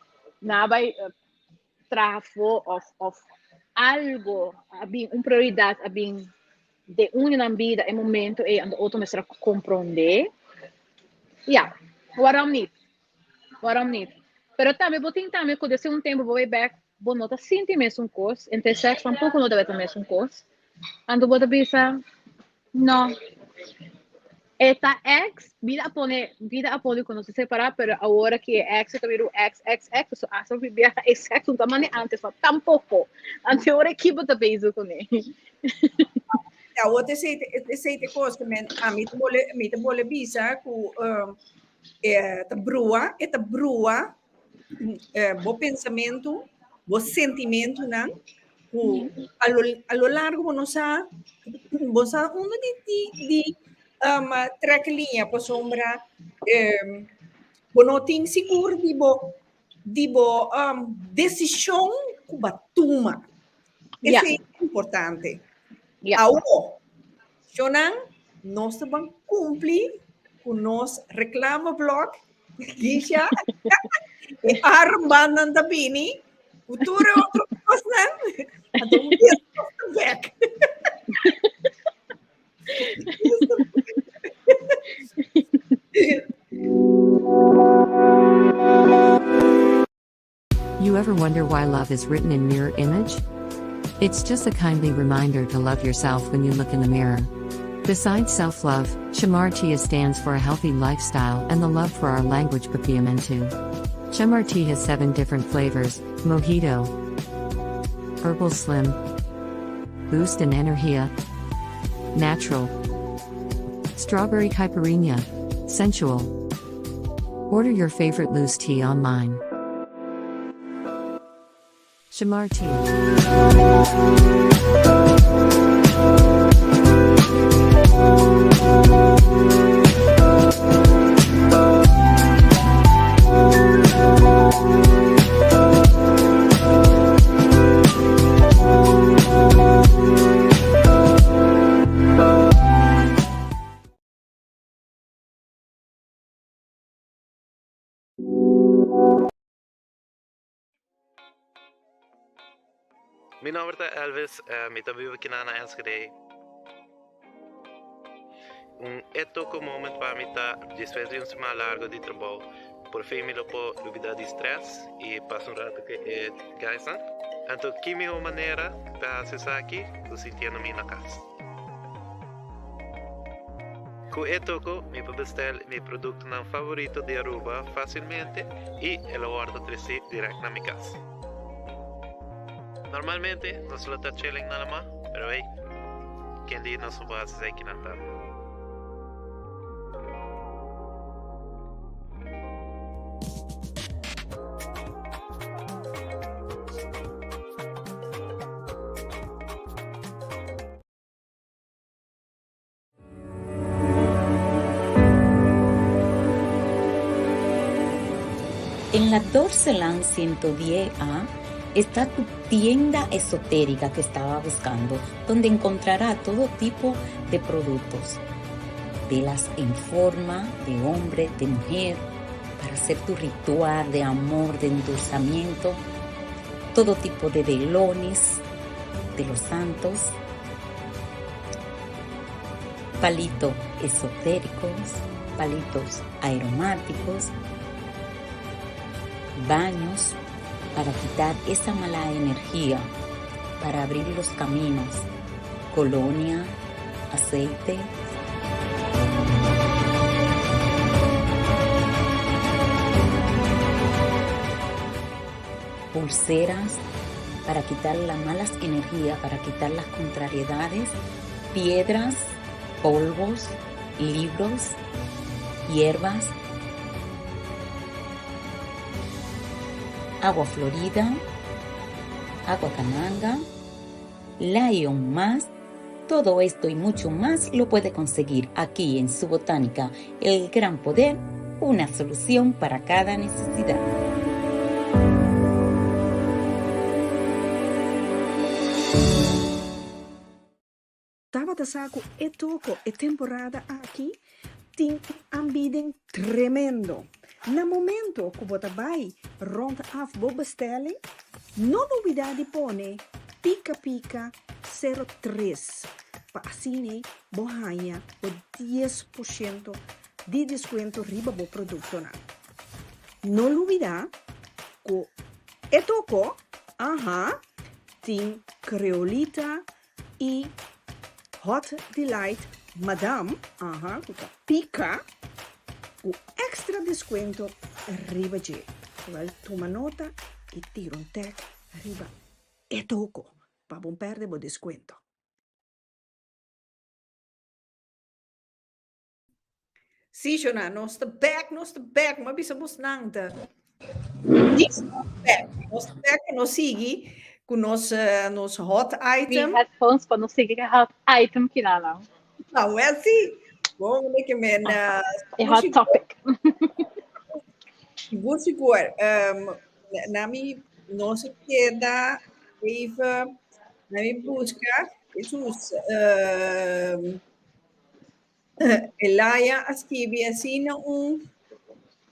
nan a bai traha afó òf òf algo a bin, un prioridat a bin den un di nan bida e momento ei, anto otro mester a komprondé. Ya, waarom niet? Waarom niet? Pero tambe bo tin tambe ku desde un tempu bo bai bek, bo no ta sinti mesun kos, entre seks tampoko no tabata mesun kos. Anto bo ta bisa, no, e ta ex, bida a pone, bida a pone ku nos a separá, pero awor aki e ex ta bira un ex, ex, ex, so hasta hopi biaha e seks no ta mane antes, ma tampoko. Anto awor aki bo ta bezig kuné. Awor esei esei ta e kos ku men ami ta bole mi ta bole bisa ku E ta brua, e ta brua bo pensamentu, bo sentimentunan ku a lo a lo largo bo no sa bo sa unda di di di trek liña pasobra bo no tin sigur di bo di bo desishon ku bo a tuma. Esei ta importante. Awor, Shownan, nos ta ban cumpli cu nos reclameblok. Gisha, e armbandnan ta bini, cu tur e otro cosnan, anto un dia nos ta bek. You ever wonder why love is written in mirror image? It's just a kindly reminder to love yourself when you look in the mirror. Besides self love, Chamartia stands for a healthy lifestyle and the love for our language Papiamentu. Chamarti has seven different flavors mojito, herbal slim, boost and energia, natural, strawberry caipirinha, sensual. Order your favorite loose tea online. Shamar tea. Mi nomber ta Elvis, mi ta biba kinan na Enschede. Un e toko moment pa mi ta despues di un siman largo di trabou, por fin mi lo por lubida di stress y pasa un rato cu e guysnan. Anto ki miho manera pa haci esaki cu sintiendo mi na cas. Ku e toko mi por bestel mi produktonan favorito di Aruba fásilmente i e lo wòrdu tresí dirèkt na mi kas. Normalmente nos lo ta chilling na lamá, pero hey, ken di nos no por hasi esei kinan tambe. En la Dorseland 110A está tu tienda esotérica que estaba buscando, donde encontrará todo tipo de productos. Velas en forma de hombre, de mujer, para hacer tu ritual de amor, de endulzamiento, todo tipo de velones de los santos, palitos esotéricos, palitos aromáticos, baños para quitar esa mala energía, para abrir los caminos, colonia, aceite. Pulseras para quitar las malas energías, para quitar las contrariedades, piedras, polvos, libros, hierbas, agua florida, agua cananga, Lion más. Todo esto y mucho más lo puede conseguir aquí en su botánica, El Gran Poder, una solución para cada necesidad. tabata sa ku e toko e temporada aki tin un aanbieding tremendo. Na momento ku bo ta bai rond af bo bestelling, no lubida di pone Pika Pika 03 pa asina bo haña bo 10% di deskuento riba bo produktonan. No lubida ku e toko, aha, tin Creolita i Hot Delight Madam, aha, ku ta pika, ku extra deskuento riba dje. Wèl, tuma nota i tira un tèk riba e toko pa bo pèrdè bo deskuento. Sí, Shona, nos ta back, nos ta back. Ma bisa bos nan ta. Nos back, nos back nos sigui ku nos uh, nos hot item. Mi headphones pa nos sigui ku hot item kinana. Nou, wel sí. Bon, ik men uh, e hot topic. Sigur, sigur. Um, nami nos keda even, nami busca, Jesus, um, Elaya a skibi asina un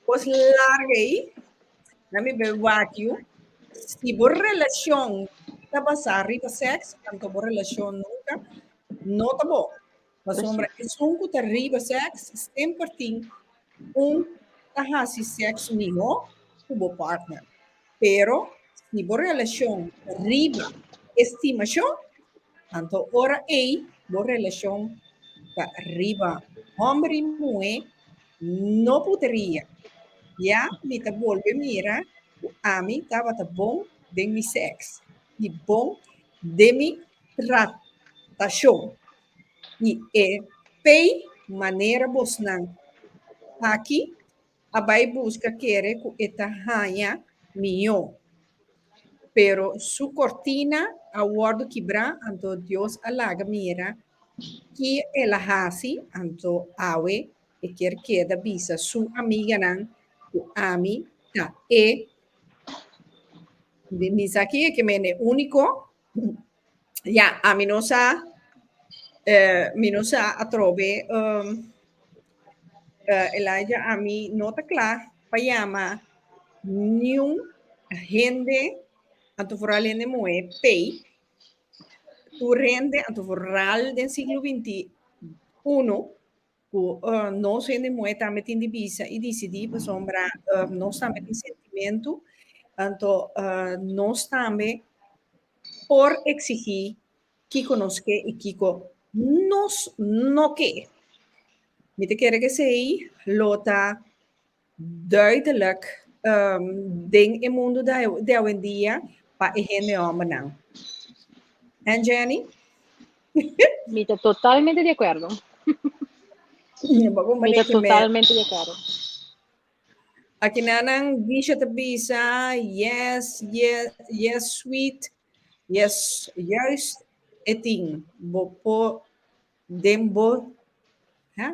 kos largu ei, na mi bai wak yu. Si bo relashon ta basá riba sèks, anto bo relashon nunka no ta bon. Pasobra esun ku ta riba sèks semper tin un ta hasi sèks mihó ku bo partner. Pero si bo relashon ta riba estimashon, anto ora ei bo relashon ta riba hòmber i muhé, no puteria. Ya mi ta bolbe mira ku ami tabata bon den mi sèks i bon den mi tratashon. I e pei manera bosnan aki a bai buska kere ku e ta haña mihó. Pero su kortina a wòrdu kibrá, anto Dios a laga mira ki el a hasi, anto awe e kier keda bisa su amiganan ku ami ta e mi sa ki e ke mende úniko. Ya, ami no sa, mi no sa atrobe, Elijah, ami no ta kla pa yama niun hende, anto vooral hende muhé, p'ei. Tur hende, anto vooral den siglo 21, Ku nos hende muhé tambe tin di bisa i disidí pasobra nos tambe tin sentimentu, anto nos tambe por eksigí kiko nos ke i kiko nos no ke. Mi ta kere ku esei lo ta duidelijk den e mundu di awendia pa e hende hòmbernan. En Jenny? Mi ta totalmente di akuerdo. Mi ta totalmente di akuerdo. Akinanan Gisha ta bisa, yes, yes, yes sweet, yes, juist e tin. Bo por den bo ha?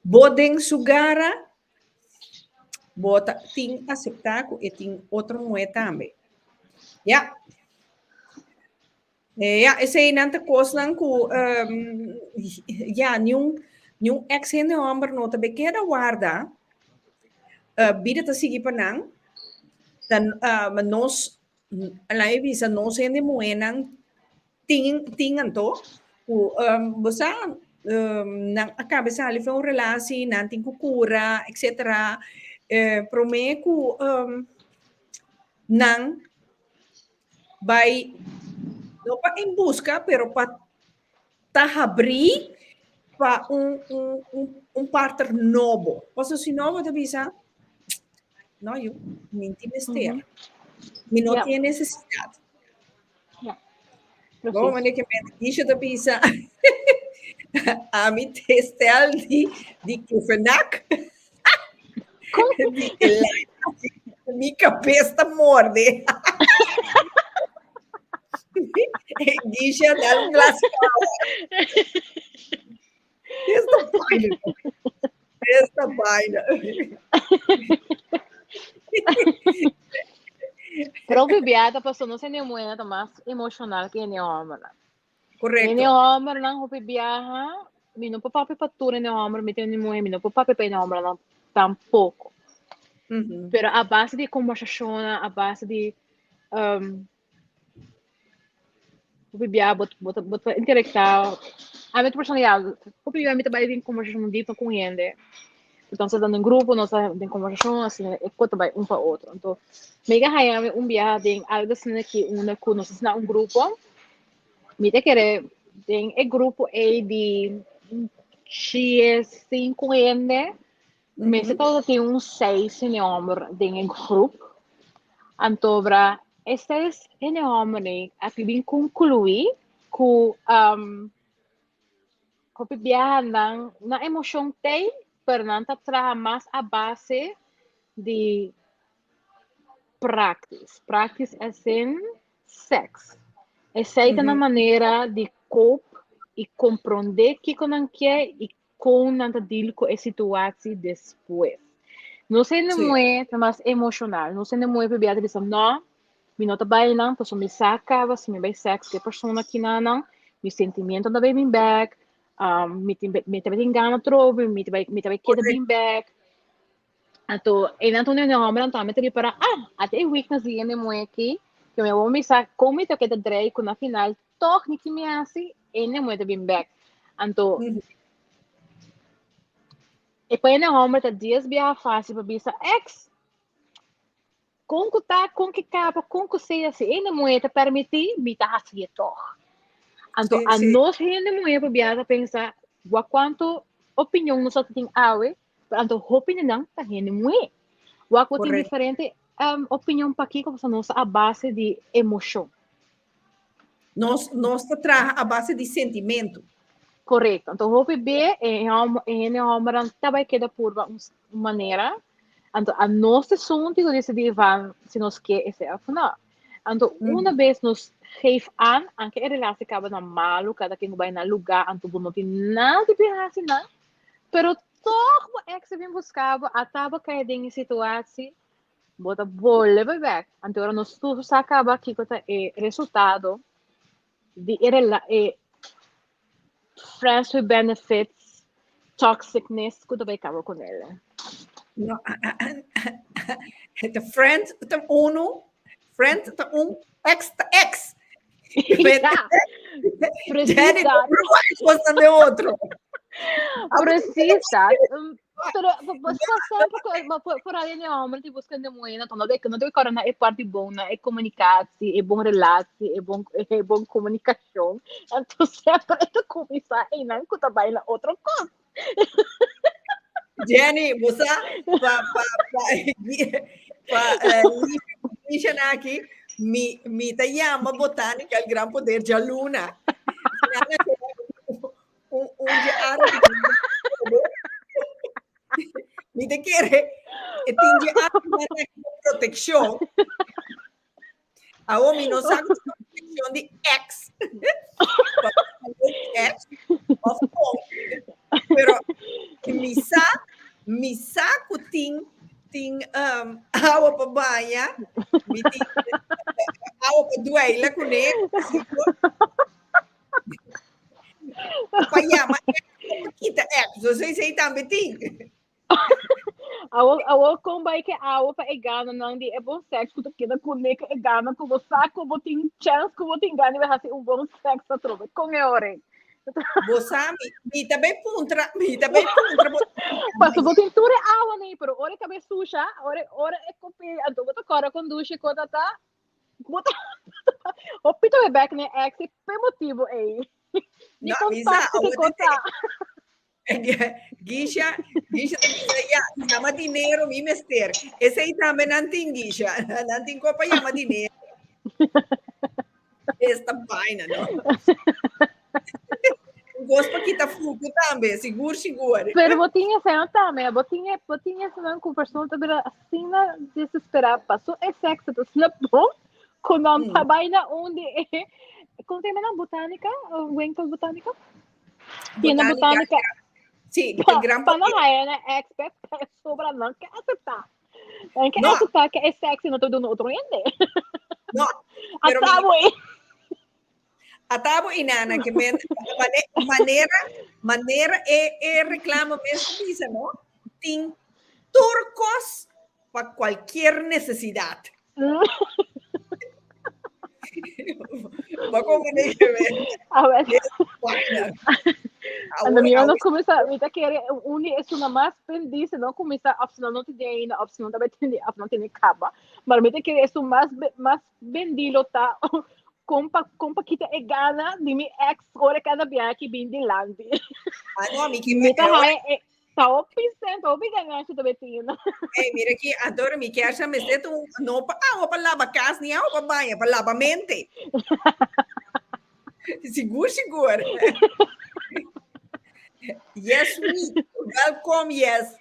Bo den su gara, bo ta tin aseptá ku e tin otro muhé tambe. Ya. Eh, ya, eseinan ta kosnan ku um, ya, niun, niun ex hende hòmber no ta be keda warda. Uh, bida ta sigui pa nan. Dan, uh, nos, laat me bisa, nos hende muhénan Tin tin anto ku bo sa nan a kaba sali for un relasi, nan tin ku kura etcetera promé ku nan bai no pa en buska pero pa ta habrí pa un un un partner nobo. Pasobra si no bo ta bisa no yu mi tin mester, mi no tin e nesesidat. Ja. Bom, wanneer ik met Isha te bisa, ami te stel di, di kufenak. Di Mi cabeza ta morde. Gisha, dal un glas Esta vaina. Esta vaina. Pero bibiata pasó no se ne mujer ta mas emocional que ne hombre. Correcto. Hende hombernan hopi biaha, mi no por papia pa tur hende homber, mi tin hende muhe, mi no por papia pa hende hombernan tampoco. Pero a base di conversacionnan, a base di um, hopi biaha bo bo ta bo ta interecta, ami ta persona ya, hopi biaha mi ta bai den conversacion dieper cu hende. Entonces den grupo nos ta den conversacion asina e cos ta bai un pa otro. Anto mi a haya mi un biaha den algo asina ki unda cu nos ta na un grupo. Mi ta kere den e grupo ei di 15 hende, mester tabata tin un seis hende homber den e groep. Anto bra e seis hende homber ei a bin conclui cu um, hopi biaha nan nan emocion t'ei, pero nan ta traha mas a base di practice. Practice as in sex. Esei ta nan manera di cope y comprende kico nan kier y con nan ta deal cu e situatie despues. Nos hende muhe ta mas emocional. Nos hende muhe por bia ta bisa no, mi no ta bay nan pasobra mi sa caba si mi bay sex cu e persona kinanan, mi sentimiento ta bay bin bek, mi tin mi ta bay tin gana atrobe, mi ta bay mi ta bay keda bin bek. Anto, einan ta un hende homber anto ami ta ripara, ah, ata e weakness di hende muhe aki, cu mi awor mi sa con mi ta keda drei cu na final toch ni ki mi hasi, hende muhe ta bin bek. Anto, e pa hende homber ta dies biaha facil pa bisa, ex, Kon ku ta, kon ke kaba, kon ku sea, si hende muhé ta permití, mi ta hasié tòg. Anto a nos hende muhé por bia ta pensa, wak kuantu opinion nos a tin awe, pero anto hopi di nan ta hende muhé. Wak bo tin diferente opinion pakiko, pasobra nos ta a base di emoshon. Nos, nos ta traha a base di sentimentu. Korekto. Anto hopi be e hom e hende hombernan ta bai keda purba un un manera. Anto a nos esun tin ku disidí van si nos ke esei òf no. Anto una bes nos geef aan, anke e relatie kaba na malu, kada ken ku bai na lugá, anto bo no tin nada di bin hasi nan, pero tòg bo èks a bin buska bo, ata bo kai den e situatie Bo ta bolbe bai bek. Anto ora nos tur sa kaba kiko ta e resultado di e rela e friends with benefits toxicness ku ta bai kaba ku nel. No, ta friend ta uno, friend ta un, ex ta ex. Ja, precies Jenny, dat. was de otro. Precies dat. Pero semper maar vooral in de hombre die buscan de mujer, no no no te corona e parte bom, na e comunicatie, e bom relatie, e bom e bom comunicação. Então sempre tu começa e não que tá baila outro coisa. Jenny, você pa pa pa pa eh, Lisha aqui, mi mi ta llama Botánica el Gran Poder de Luna. Un un de árabe. Mi te quiere, e tin de árabe protección. Awo mi no sa ku ta protekshon di ex. Ex of kon. Pero mi sa, mi sa ku tin tin um, awa pa baña, mi tin awa pa duela kuné. Pa yama ex, pa kita ex. Dus esei tambe tin. Awo awo kon bai ke awo pa e gana nan di e bon seks ku ta keda kuné ku e gana ku bo sa ku bo tin chèns ku bo tin gana di bai hasi un bon seks atrobe kon e ora ei. Bo sa mi mi ta bai puntra mi ta bai puntra bo Paso bo tin tur e awa nei pero ora e kabes susha ora ora e kopi anto bo ta kòrda kon dushi ko ta ta bo ta hopi ta bai bèk na e ex p'e motibu ei. Ni No, kon mi sa tóksiko awo ko ta. Gisha, Gisha ta bisa, ya, yama dinero mi mester. Esei tambe nan tin, Gisha. Nan tin kopa yama dinero. Esta vaina, no? Un kos pa kita fuku tambe, sigur, sigur. Pero bo tin esei no tambe, bo tin bo tin eseinan ku persona ta bira asina desesperá paso e sexo ta asina bon ku nan ta bai na un di e, kon ta yama nan, botánica, winkel botánica? Tienda botánica. Sí, el gran Pa no haya na expert, sobra no ke acepta. No ke acepta que es sexy no te duna otro hende. No. Pero mi, eh. Atabo inana ke men manera manera e e reclamo mes ta bisa no tin tur kos pa cualkier necesidad. Bo comprende ke men? A ver. Ando mi no comienza, mi ta kere un di esuna mas pendi, se no comienza of se no no tiene ainda, of se no ta tiene, of no tiene caba. Maar mi ta kere esun mas mas bendi lo ta kon pa kon pa kita e gana di mi ex ora cada biaha ki bin dilanti. Ah, no, mi ki Mi ta haya e ta hopi cent, hopi ganashi ta betina. Hey, mira aquí, Antonio, mi kier sa mester un no pa awa pa laba cas ni awa pa baña, pa laba mente. Sigur, sigur. Yes, we. Welkom, yes.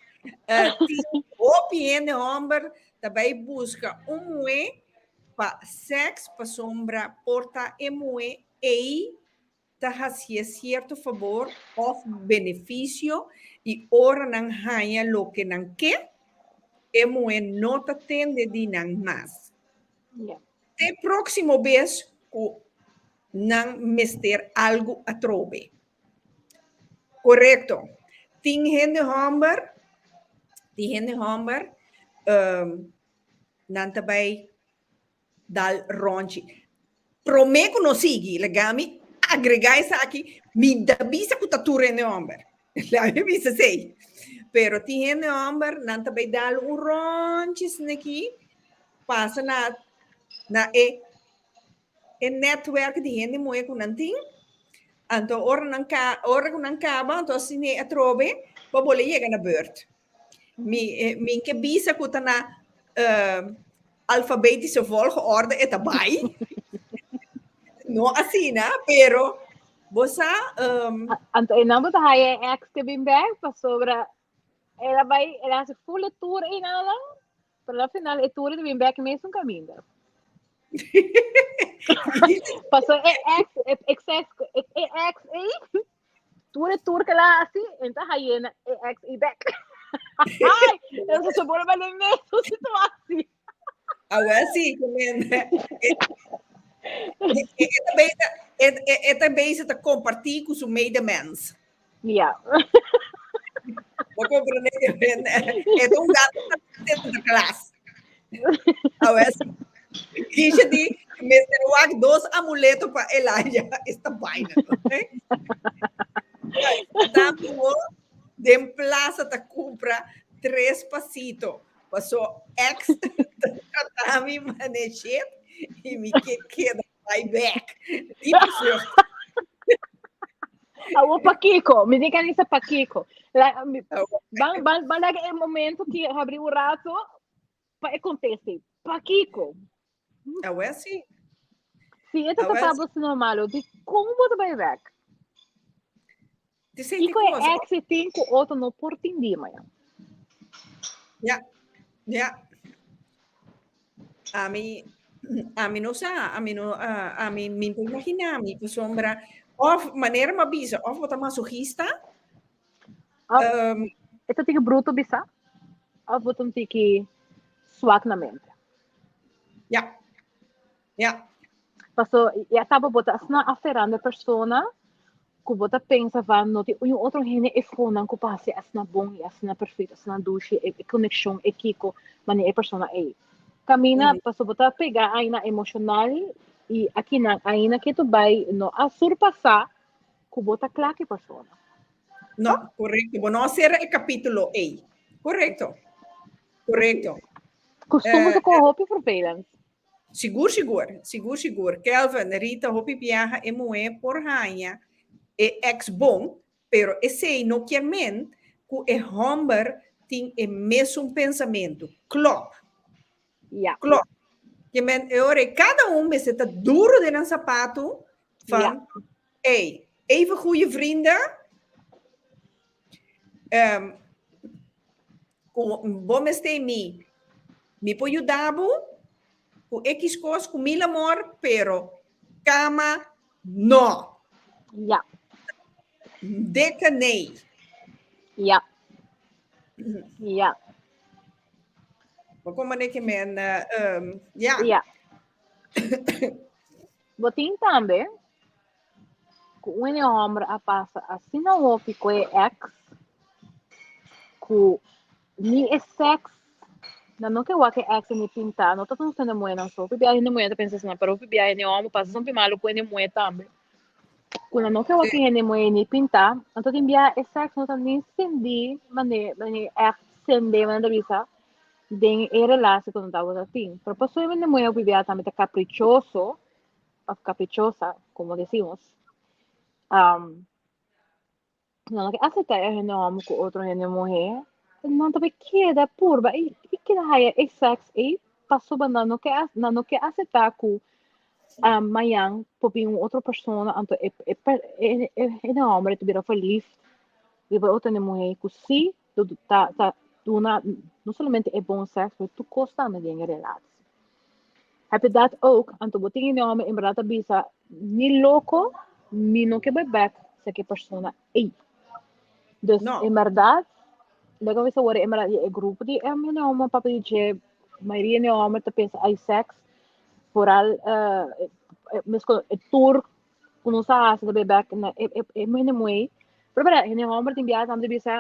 Uh, tin hopi hende homber ta bai buska un muhé pa sèks pasobra por ta e muhé ei ta hasié sierto fabor òf benefisio i ora nan haña loke nan ke, e muhé no ta tende di nan mas. Te próksimo bes ku nan mester algu atrobe. Korekto. Tin hende hòmber, tin hende hòmber, nan ta bai dal rònchi. Promé ku nos sigui, laga mi agregá esaki, mi ta bisa ku ta tur hende hòmber. Laga mi bisa esei. Pero tin hende hòmber, nan ta bai dal un rònchi esaki, pasa na na e e netwerk di hende muhé ku nan tin, anto ora nan ka ora ku nan kaba anto asina e atrobe pa bole yega na beurt. Mi mi ke bisa ku ta na alfabetische volgorde e ta bai, no asina, pero bo sa. Anto e nan bo ta haya e ex ke bin bek pasobra el a bai el a hasi full e tour einan. Pero al final e tour ta bin bek mesun kaminda. Paso e ex, e ex, e e ex ei, tur e tour que la hasi, enta hayena e ex ei bek. Ai, eso se pone bij de mesun situatie. Ah, wel sí, ke men. E, e, e ta bezig, e, e, e ta bezig ta compartí ku su medemens. Ja. Bo comprende ke men e ta un gato Sinterklaas. Awel, Kisha di mester wak dos amuleto pa Elijah esta vaina. Okay? Tanto den plaza ta compra tres pasito. Paso ex ta trata mi mane shit y mi ke keda bai bek. Diepe zucht. Awo pakiko, mi di kanisa pakiko. La, mi, ban, ban, ban laga e momento ki habri un rato pa e conteste. Pakiko. Awe sí. Si e ta Awe tratabo asina malo, di kon bo ta bai bek? Te senti Kiko e kos. ex e tin ku otro no por tin di maya? Ja, ja. Ami, ami no sa, ami no, ah, ami mi por imaginá mi pasobra of manera mi a bisa, of bo ta masochista, Of um, e ta tiki bruto bisa, of bo ta un tiki swak na mente. ja, ja. Paso ya caba bo ta asina aferrando e persona cu bo ta pensa van no tin un otro hende e fonan cu pa haci asina bon y asina perfecto, asina dushi, e conexion, e kico, mane e persona ey. Camina, paso bo ta pega aina emocional y akinan aina ke tu bay no a surpasa cu bo ta cla cu e persona. No, correcto. Bo no a cera e capítulo ey. Correcto. Correcto. Costumber ta con hopi vervelend. Sigur sigur, sigur sigur. Kelvin, Rita hopi biaha e muhé por haña e ex bon, pero esei no kier men ku e hòmber tin e mesun pensamentu. Klòp. Ja. Klòp. Ke men e ora ei kada un mester ta duru den nan sapatu van, Ja. ey, even goeie vrienden, um, Ku bo mester mi, mi por yuda bo ku ekis kos ku mil amor, pero kama no. Ja. Dikke nee. Ja. Ja. Bo kon manera ke men, um, ja. Ja. Bo tin tambe. Ku un hòmber a pasa asina hopi ku e ex ku ni e sèks nan no ke wak e ex ni pinta, no ta nos hende muhénan so, hopi biaha hende muhé ta pensa asina, pero hopi biaha hende hòmber pasa esaki malu ku hende muhé tambe, ku nan no ke wak e hende muhé ni pinta, anto tin biaha e sèks no ta ni sendí manera ègt sendé manera ta bisa den e relatie ku nan tabata tin, pero pasobra hende muhé hopi biaha tambe ta kaprichoso of caprichosa, como decimos, um, no ke acepta e hende homber ku otro hende muher, nan ta keda purba e, e keda haya e sex e pasobra nan no ke nan no ke acepta ku um, mañan por bin un otro persona anto e e e e hende homber ta bira verliefd riba otro hende muher ku si ta ta duna no solamente e bon sex pero tur kos tambe den e relatie. Heb je dat ook? Anto bo tin e hòmber en bèrdat ta bisa ni loko mi no ke bai bèk sa ke persona ei. Dus No. en bèrdat lek a bisa wòrdu en bèrdat e grupo di e hende hòmber papia di dje mayoria hende hòmber ta pensa ai sèks foral meskos e tur ku nos a hasi ta bai bèk na e e e hende muhé pero bèrdat hende hòmber tin biaha tambe ta bisa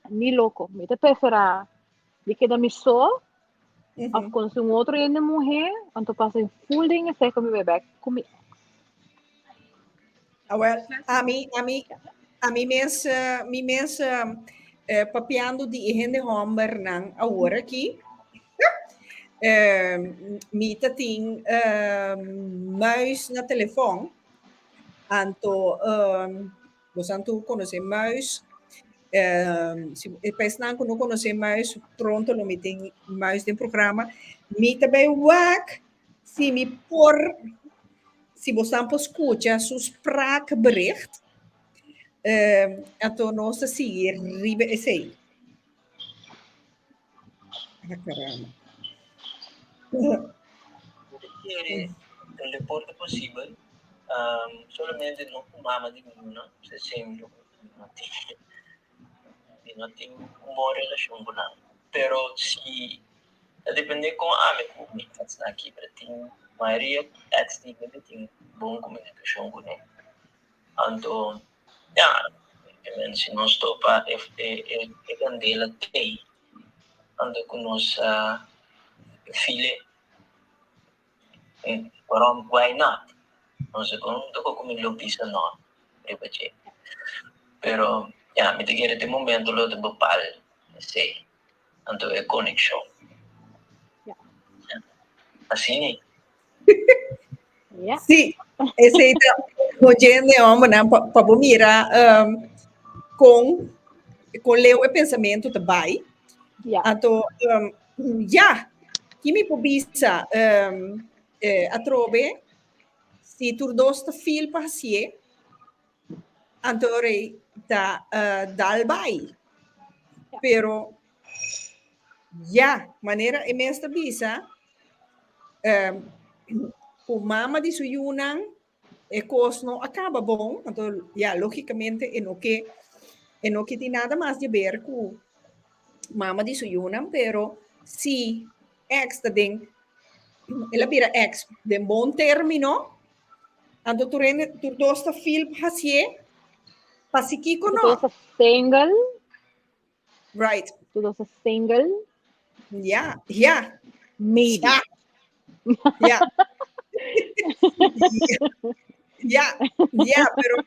ni loko mi ta preferá di keda mi so Of konosé un otro hende muhé, anto pasa en full den esei ku mi bai bèk ku mi ex. Ah, wel, ami, ami, ami mes, eh, mi mes eh, eh, papiando di e hende hòmbernan awor aki, eh, mi ta tin eh, muis na telefòn, anto eh, Bosan tur konosé Muis. Si e pa esnan ku no konosé Muis, pronto lo mi tin Muis den programa. Mi ta bai wak si mi por, si bosan por skucha su spraakbericht. Anto nos ta sigui riba esei. Ah, caramba. Kere un deporte posibel, solamente no ku mama di mi yunan, sesei no tin mi no tin un bon relashon ku nan. Pero si ta depende kon ami ku mi ex nan kibra, tin mayoria ex di mi mi tin bon komunikashon kuné. Anto ya, si nos topa e e kandela tei anto ku nos a file waarom why not no se kon toko ku mi lo bisa no riba dje pero ya mi ta kere den momento lo ta bepal esei anto e konekshon asina. Ja. Sí, esei ta oyendo hombernan pa, pa bo mira um, con, con leu e pensamento ta bai. Ja. Anto, um, ja, ki mi por bisa um, eh, atrobe, si tur dos ta feel pa hacié, anto rei ta uh, dal bai. Pero, ja, manera e mes ta bisa, Ku mama di su yunan e kos no a kaba bon, anto ya lógikamente e no ke e no ke tin nada mas di ber ku mama di su yunan, pero si ex ta den el a bira ex den bon término, anto tur hende tur dos ta feel pa hasié, pasikiko no? Tur dos ta single. Right. Tur dos ta single. Ja, ja. Maybe. Ja. Ja. Ja, ja, pero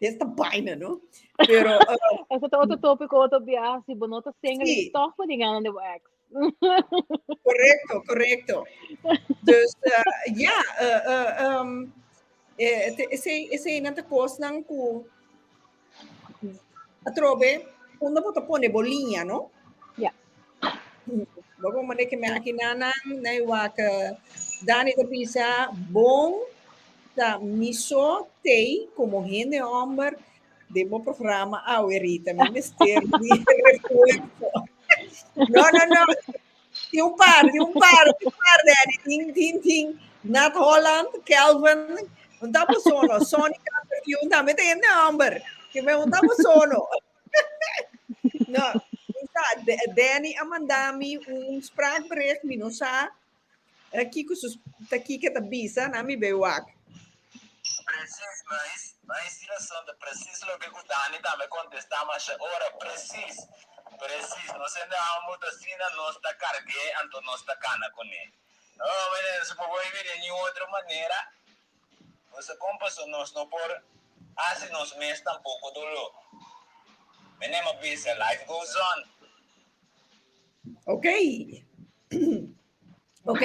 esta vaina, no? Pero uh, Ese ta otro tópico, otro biaha. Si bo no ta single, Sí. toch bo tin gana de bo ex. Correcto, correcto. Dus uh, ja, uh, uh, um, eh, te, esei, esei nan ta kosnan ku Atrobe, unda bo ta pone bo liña, no? Ja. Bo por mane ke me aki nanan, nai wak Dani ta bisa, bon ta mi so tei como hende homber den bo programa awe Rita, mi mester di refuerzo. No, no, no. Tin un par, tin un par, tin un par, Danny. Tin, tin, tin. Nat Holland, Kelvin, un tapo sono. Sonny Carterfield tambe ta hende homber. Que me un tapo sono. No, sa, Danny a manda mi un spraakbericht, mi no sa eh, kiko sus, ta kiko ta bisa, na mi bij wak. Precies, mi inspiracion ta precies loke cu Dani tambe contesta masha ora, precies, precies, nos hende amo ta asina, nos ta cargu'e anto nos ta cana cune. No, meneer, nos no por vivi den niun otro manera, nos ta con paso nos no por haci nos mes tampoco dolor. Meneer, mi a bisa, life goes on. Ok. Ok.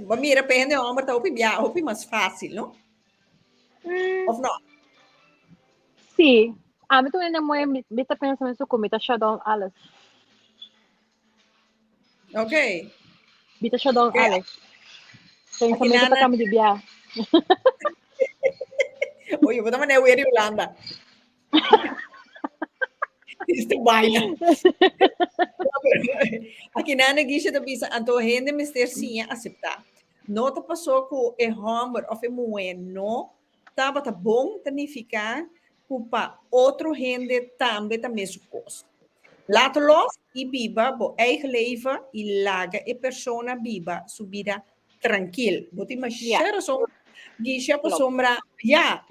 Bo mira pa hende homber ta hopi bia, hopi mas fácil, no? Of no? Sí. Ami tu hende muhe mi, mi ta pensa mesun ku mi ta shut down alles. Ok. Mi ta shut down Ok. alles. Pensamento ta Nana. kambia di bia. Oye, bo ta manera weer di Holanda. Este baila. Aki nana Gisha ta bisa, anto hende mester siña acepta. No ta paso ku e homber of e muhe no tabata bon ta nifica ku pa otro hende tambe ta mesun kos. Laat los i biba bo eigen leven i laga e persona biba su bida trankil. Bo tin masha rason, Gisha, pasobra ya,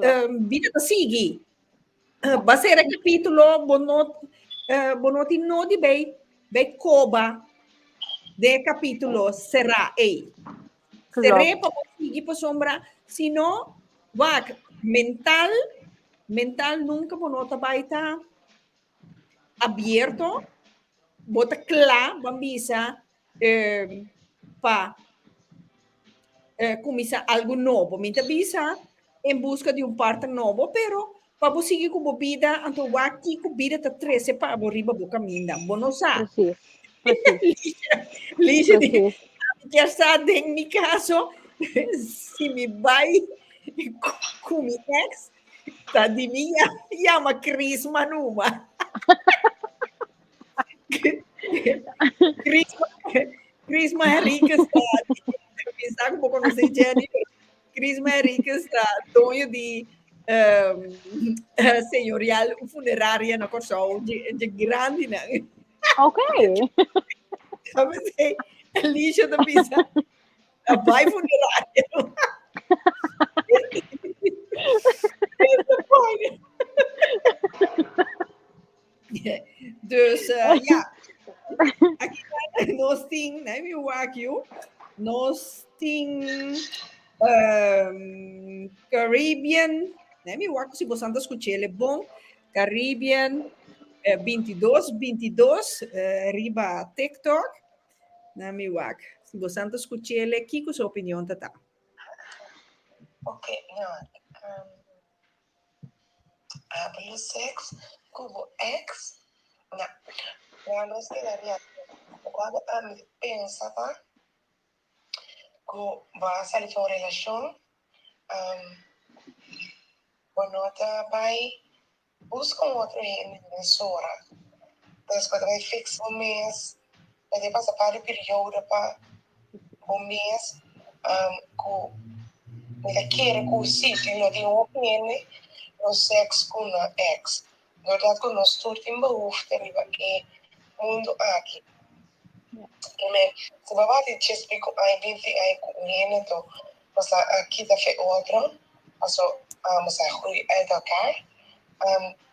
bida ta sigui. Ba sera capítulo, bo no, bo no tin nodi bay, bay coba den e capítulo será ey. Seré pa bo sigui pasobra si no, wak, mental, mental nunca bo no ta bay ta abierto, bo ta kla, ban bisa, pa kuminsá algu nobo. Mi ta bisa en buska di un partner nobo, pero pa bo sigui ku bo bida, anto wak kiko bida ta trese pa bo riba bo kaminda. Bo no sa. Precies. Precies. Liesje di, Precies. ami kier sa den mi kaso, si mi bai ku mi ex, ta di mi yama Crisma numa. Crisma, Crisma Henriquez ta, pensa ku bo konosé Jenny, pero Crisma Henriquez ta doño di um, señorial funeraria na Kòrsou, dje, dje grandinan. Ok. Sabe sei, Alicia ta bisa, ta bai funeraria. Dus uh, ja, aki nos tin, nee, mi wak you, nos tin um, Caribbean, nee, mi wak si bosan ta escuchele bon, Caribbean eh, 22 22 eh, riba TikTok. Nee, mi wak. Si bosan ta escuchele, kiko su opinion ta ta? Ok, no. Um, Hablo sex ku bo ex? Na, na nos keda ria. Cuando ami pensa ta ku bo a sali for un relashon, bo no ta bai Buska un otro hende mesora. Pues bo ta bai fix bo mes, bo ta pasa par di periodo pa bo mes ku mi ta kere ku si tin no tin hopi hende no sex ku nan ex. Doordat ku nos tur tin behoefte riba e mundu aki. Primer, si bo a bati djes pico aña, binti aña ku un hende anto bo sa a kita fe otro, paso bo sa groei uit elkaar.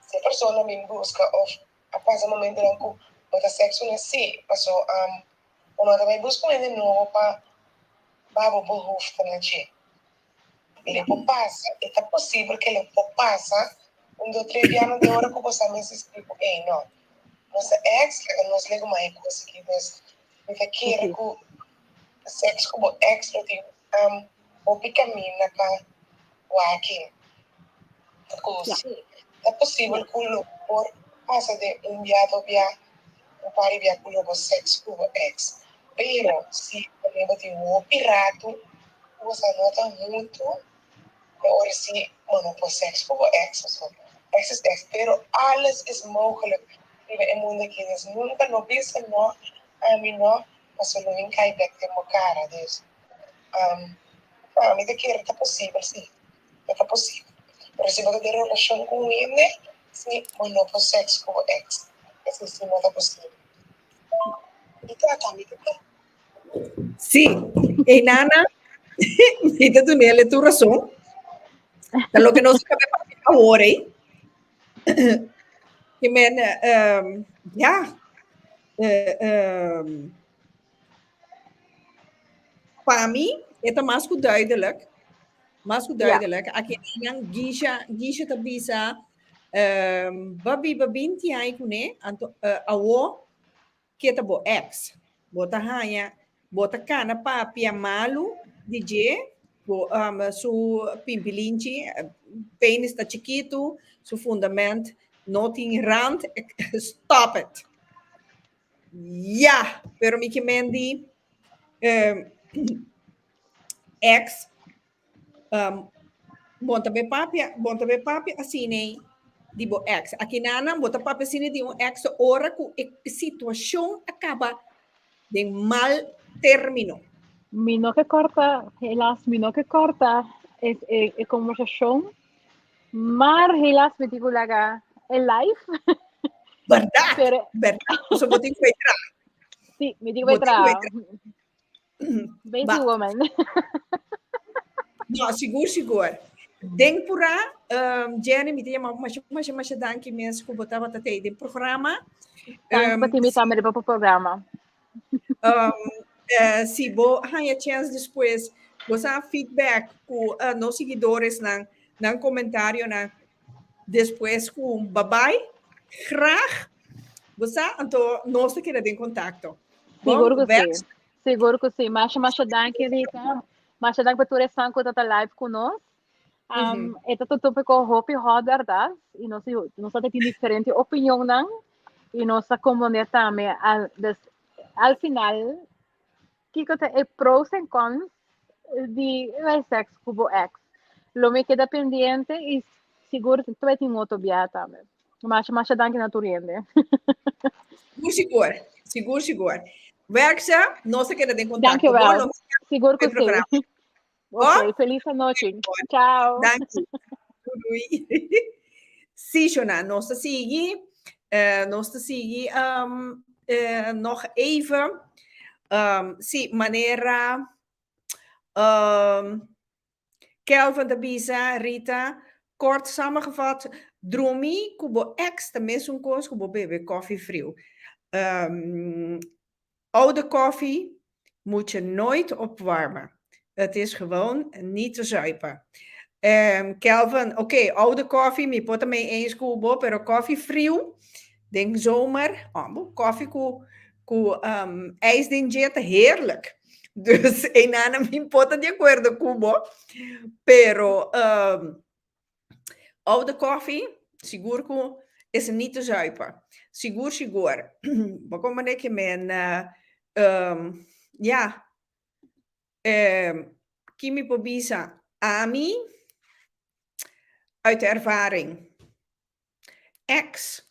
Si e persona bin buska of a pasa momentonan ku bo ta seks ku nan, si, paso bo no ta bai buska un hende nobo pa baha bo behoeftenan dje. Lo por pasa, e ta posibel ke lo por pasa un do tres biaha te ora ku bo sa mester scribi ku ey no. Nos ta ex, laga nos legu mas e kos aki. Dus mi ta kere ku sex ku bo ex lo tin hopi kaminda pa wak-e. Ku si, ta posibel ku lo por pasa den un bia, do bia, un par di bia ku lo bo sex ku bo ex. Pero si tambe bo tin hopi ratu ku bo sa no ta huntu, e ora si bo no por sex ku bo ex pasobra ex is ex. Pero alles is mogelijk riba e mundu aki. Dus nunka no bisa no, ami no, pasobra lo bin kai bek den bo kara. Dus ami ta kere ta posibel si, e ta posibel. Pero si bo ta den relashon ku un hende, si bo no por sex ku bo ex, esei si no ta posibel. Sí, e nana, mi ta dunele tur rason. Ta loke nos a papia awor ei. Ke men, ja, pa mi e ta mas ku duidelijk, mas ku duidelijk. Aki nan Gisha, Gisha ta bisa, ba biba binti aña kuné, anto awo ke ta bo ex. Bo ta haña, bo ta kana papia malu di dje, bo su pimpilinchi, penis ta chikitu, su fundament no tin rand, stop it. Ya, pero mi ke men di ex Bon ta be papia, bon ta be papia asina di bo ex. Aki nanan bo ta papia asina di un ex ora ku e situashon a kaba den mal término. Mi no ke kòrta, helaas mi no ke kòrta e, e, e konversashon, maar helaas mi tin ku laga e live. Bèrdat, Pero bèrdat. So bo tin ku bai traha. Sí, mi tin ku bai Bo tin ku bai traha. traha. Busy Ba. woman. No, sigur, sigur. Den pura, um, Jenny, mi te llama masha, masha, masha danki mes ku bo tabata tei den programa. Dank Um, pa ti mi tambe riba po programa. um, eh, si bo haya chance despues, bo sa feedback ku uh, nos seguidores nan, nan comentario nan, despues ku babay, graag, bo sa, anto nos ta keda den contacto. Bon, Sigur ku best. si. Sigur ku si. Masha, masha danki, Rita. Masha danki pa tur esnan ku ta live ku nos. Um, E ta un tópiko hopi hot, bèrdat? I nos, nos ta tin diferente opinionnan i nos ta komprondé tambe al, dus, al final kiko ta e pros en cons di bai seks ku bo ex. Lo mi keda pendiente i sigur ta tin otro bia tambe. Masha, masha danki na tur hende. Sigur, sigur. Sigur, sigur. Werkse, nos ta keda den kontakto. Dankjewel. Bon, nos Sigur ku e programa. sí. Ok, felis anochi. Ciao. Danki. Doei. Sí, Shona, nos ta sigui. Eh, nos ta sigui um, eh, nog even. Um, sí, manera um, Kelvin ta bisa, Rita, kort samengevat, drumi ku bo ex ta mesun kos ku bo bebe koffie friu. Um, oude koffie moet je nooit opwarmen. Het is gewoon niet te zuipen. Um, Kelvin, oké, okay, oude koffie, mi por ta mee eens ku bo, pero koffie friu, den zomer, oh, koffie ku, ku um, ijs den dje ta heerlijk. Dus einana mi por ta di akuerdo ku bo, pero um, oude koffie, sigur ku is niet te zuipen. Sigur, sigur. Bo komprende ke men, uh, um, ja, um, ki mi por bisa? Ami, uit ervaring, ex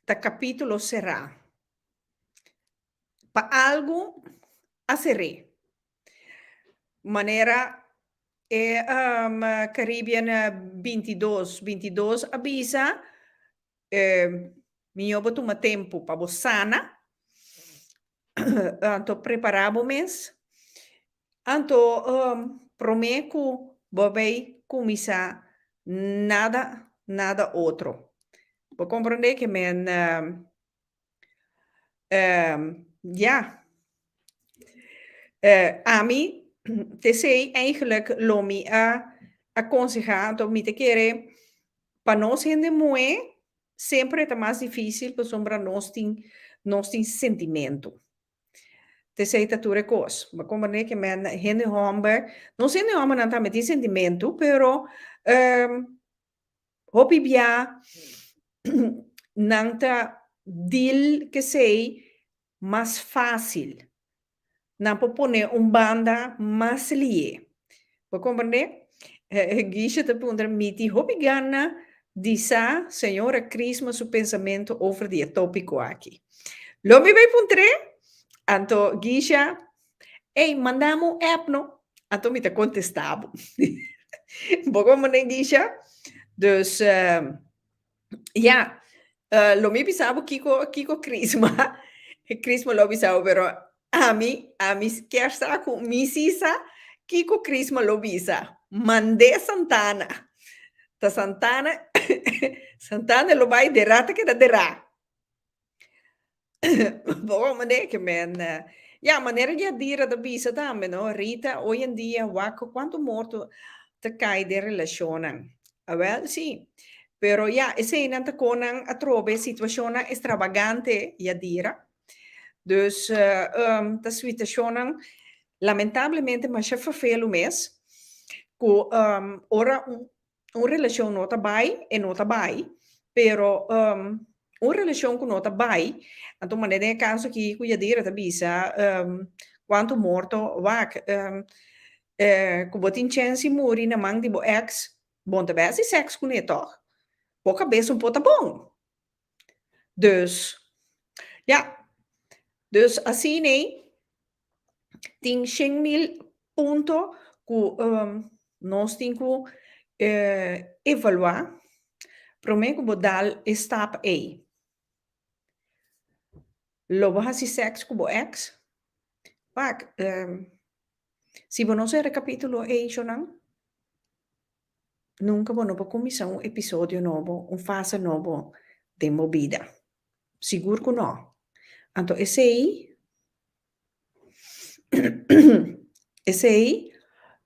ta kapítulo será. Pa algu a ser'é. Manera e um, Caribbean 22, 22 a bisa, eh, mihó bo tuma tempu pa bo sana, anto prepará bo mes, anto um, promé ku bo bay kuminsá nada, nada otro. Bo komprondé ke men, um, um, ja. Uh, ami, t'esei eigenlijk lo mi a akonsehá, anto mi ta kere pa nos hende muhé semper e ta mas difísil pasobra nos tin nos tin sentimentu. T'esei ta tur e kos. Bo komprendé ke men hende hòmber, nos hende hòmbernan tambe tin sentimentu, pero um, hopi bia nan ta deal k'esei mas fásil. Nan por pone un banda mas lié. Bo komprendé? Guisha ta puntra, Mi tin hopi gana di sa señora Crisma su pensamentu over di e tópiko aki. Lo mi bai puntr'é? Anto Guisha, Ey, manda mi un app no. Anto mi ta kontestá bo. Bo komprendé, Guisha? Dus, Ja, uh, lo mi bisa bo kiko, kiko Crisma. Crisma lo bisa bo, pero ami, ami kier sa ku mi sisa kiko Crisma lo bisa. Mand'é Santana. Ta Santana, Santana lo bai derá ta keda derá. Bo mane ke men ya manera Yadira ta bisa tambe no Rita hoy en dia wak cuanto morto ta cay den relacionnan awel si pero ya eseynan ta con nan atrobe situacionnan extravagante Yadira dus ta situacionnan lamentablemente masha vervelu mes cu ora un Un relashon no ta bai, e no ta bai, pero un relashon ku no ta bai, anto manera den e kaso aki ku Yadira ta bisa kuantu morto wak ku bo tin chèns di muri na man di bo èks, bo no ta bai hasi sèks kuné tòg? Bo kabes un por ta bon. Dus, ya, dus asin'ei tin 100.000 punto ku nos tin ku evaluá promé ku bo dal e stap ei. Lo bo hasi sèks ku bo èks? Wak, si bo no sera e kapítulo ei, shonnan, nunka bo no por kuminsá un episodio nobo, un fase nobo den bo bida. Sigur ku no. Anto esei, esei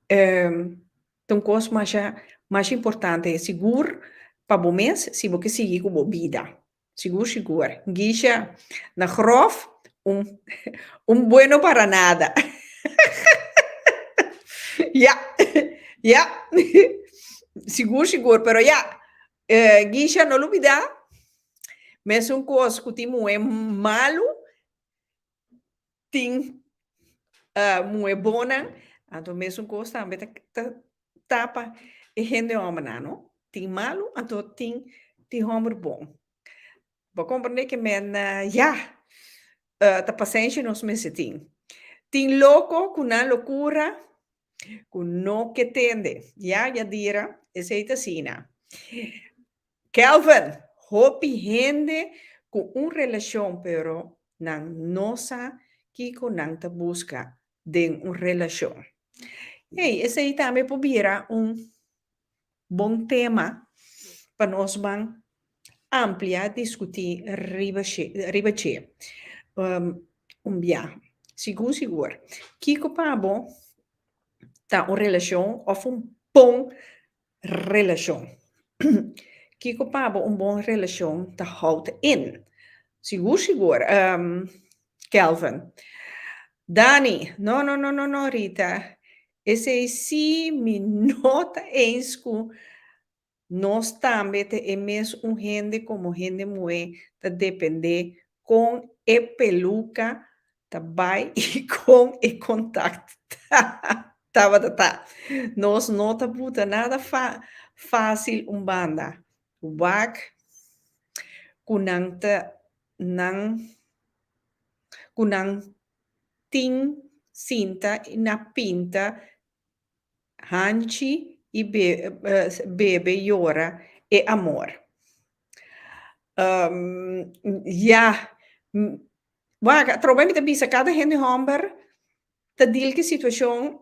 ta un kos masha, masha importante, sigur pa bo mes si bo ke sigui ku bo bida. Sigur, sigur. Guisha, na grof, un, un bueno para nada. Ya, ya. Sigur, sigur. Pero ya, Guisha, no lubida, Mesun kos ku tin muhé malu, tin muhé bonnan, anto mesun kos tambe ta ta tapa e hende hòmbernan, no? Tin malu, anto tin tin hòmber bon. Bo komprendé ke men ya, ta pasenshi nos mester tin. Tin loko ku nan lokura ku no ke tende. Ya, Yadira, esei ta asina. Kelvin, hopi hende ku un relashon pero nan no sa kiko nan ta buska den un relashon. Hey, esei tambe por bira un bon tema pa nos ban amplia diskutí riba riba dje un biaha. Sigur sigur. Kiko pa bo ta un relashon òf un bon Relashon. Kiko pa bo un bon relashon ta houdt in? Sigur sigur, Kelvin. Dani, No, no, no, no, no, Rita. Esei sí mi no ta eens ku nos tambe ta e mes un hende komo hende muhé ta dependé kon e peluka ta bai i kon e kontakt tabata ta. Nos no ta buta nada fásil un banda. Wak ku nan ta nan ku nan tin sinta i na pinta hanchi i bebe yora e amor. Ya, wak atrobe mi ta bisa kada hende hòmber ta deal ku e situashon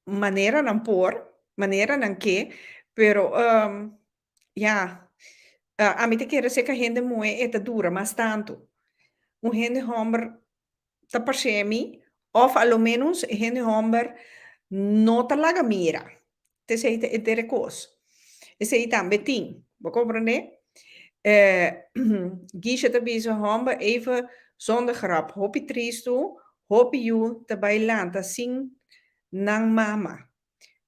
manera nan por, manera nan ke, pero ya, ami ta kere seka hende muhé e ta dura mas tantu. Un hende hòmber ta parse mi, òf a lo ménos e hende hòmber no ta laga mira. T'esei ta enter e kos. Esei tambe tin. Bo komprendé? Guisha ta bisa, Hòmber, even zonder grap, hopi tristu, hopi yu ta bai lanta sin nan mama.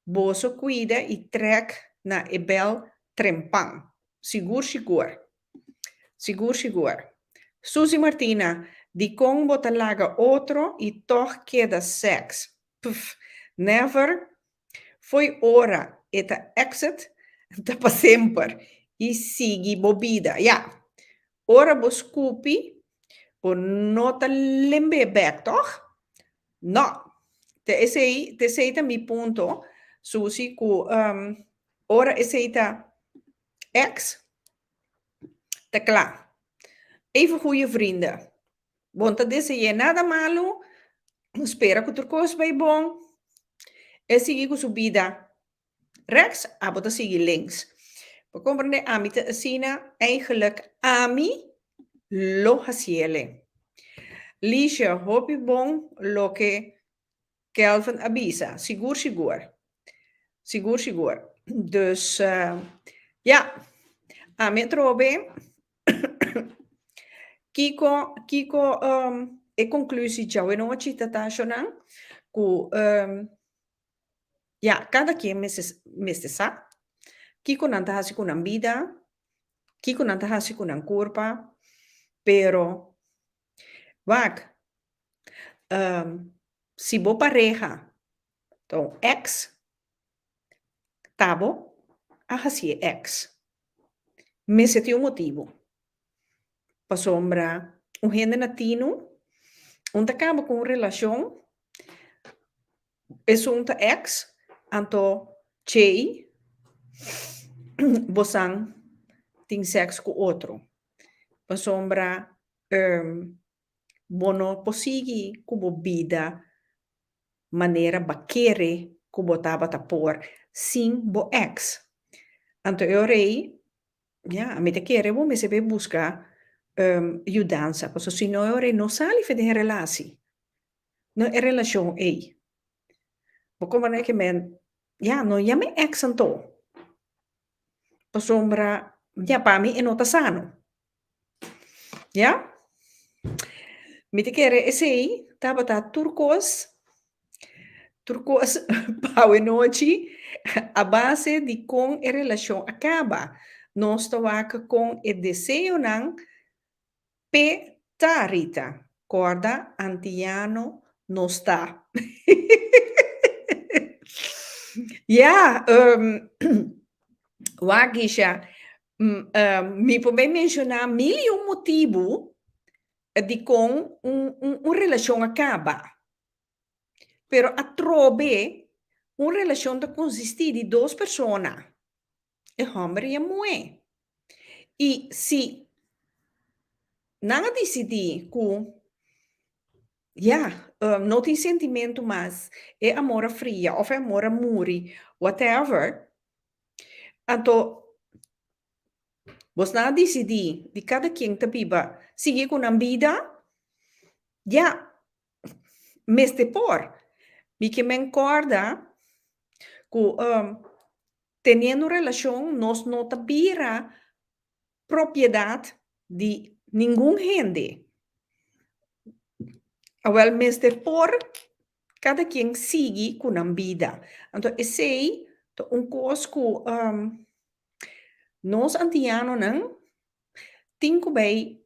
Boso kuida i trèk na e bèl trempan. Sigur sigur. Sigur sigur. Suzy Martina, dikon bo ta laga otro i tòg keda sèks? Pff, never. Fo'i ora e ta exit, ta pa semper i sigui bo bida. Ya, ora bo skupi, bo no ta lemb'é bèk, tòg? No. Ta esei, ta esei ta mi punto, Suzy, ku ora esei ta ex, ta kla. Even goeie vrienden. Bo no ta dese'é nada malu, spera ku tur kos bai bon. E sigui ku su bida. rechts, abo ta sigui links. Bo comprende? Ami ta asina, eigenlijk ami lo haciele. Liesje, hopi bon loke Kelvin a bisa. Sigur sigur. Sigur sigur. Dus ja, ami atrobe kiko kiko e conclusie djawe nochi ta ta shonan ku ja, kada kien mester mester sa kiko nan ta hasi ku nan bida, kiko nan ta hasi ku nan kurpa, pero wak si bo pareha ta un ex, ta bo a hasié ex. Mester tin un motibu. Pasobra un hende na tinu, un ta kaba ku un relashon, esun ta ex, anto chei bosan tin sèks ku otro. Pasobra Bo no por sigui ku bo bida manera ba kere ku bo tabata por sin bo ex. Anto e ora ei, ya, ami ta kere bo mester bay buska yudansa, pasobra si no e ora ei no sali for den e relasi, no e relashon ei. Bo komprende ke men, ya, no yama e ex anto, pasobra, ya, pa mi e no ta sano. Ya? Mi ta kere esei tabata tur kos, tur kos pa awenochi a base di kon e relashon a kaba. Nos ta wak kon e deseonan p'e ta, Rita. Kòrda antiano nos ta. Ya, wak Gisha, Mi por bay menciona mil y un motibu dicon un un relacion a caba. Pero atrobe un relacion ta consisti di dos persona, e homber y e muhe. Y si nan a dicidi cu ya, no tin sentimento mas, e amor a fria of e amor a muri, whatever, Anto, bosnan a disidí di kada ken ta biba sigui ku nan bida? Ya, mester por. Mi ke men kòrda ku teniendo un relashon nos no ta bira propiedat di ningun hende. Awel mester por kada kien sigui ku nan bida. Anto esei ta un kos ku nos antianonan tin ku bai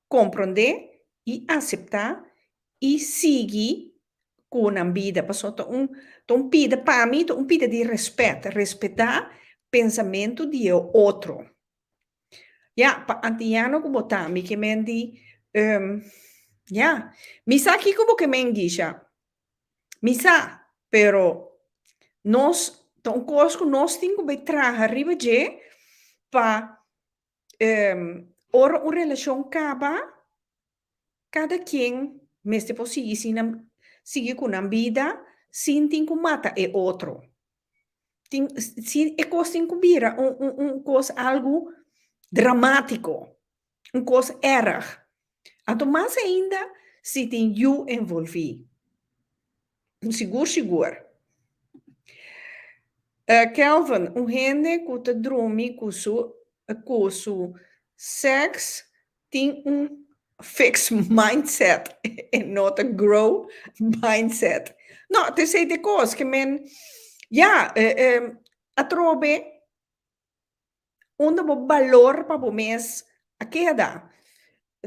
komprondé i aseptá i sigui ku nan bida. Pasobra ta un ta un pida, pa mi ta un pida di rèspèt, respetá pensamentu di e otro. Ya, pa antiano ku bo ta, mi ke men di, ya, mi sa kiko bo ke men, Gisha. Mi sa, pero nos, ta un kos ku nos tin ku bai traha riba dje pa ora un relashon kaba, kada ken mester por sigui sin nan sigui ku nan bida sin tin ku mata e otro. Tin si e kos tin ku bira un un un kos algu dramátiko, un kos èrg. Anto mas ainda si tin yu envolví. Sigur sigur. Kelvin, un hende ku ta drumi ku su ku su sèks tin un fixed mindset e no ta grow mindset. No, ta esei ta e kos ke men, ya, atrobe unda bo balor pa bo mes a keda.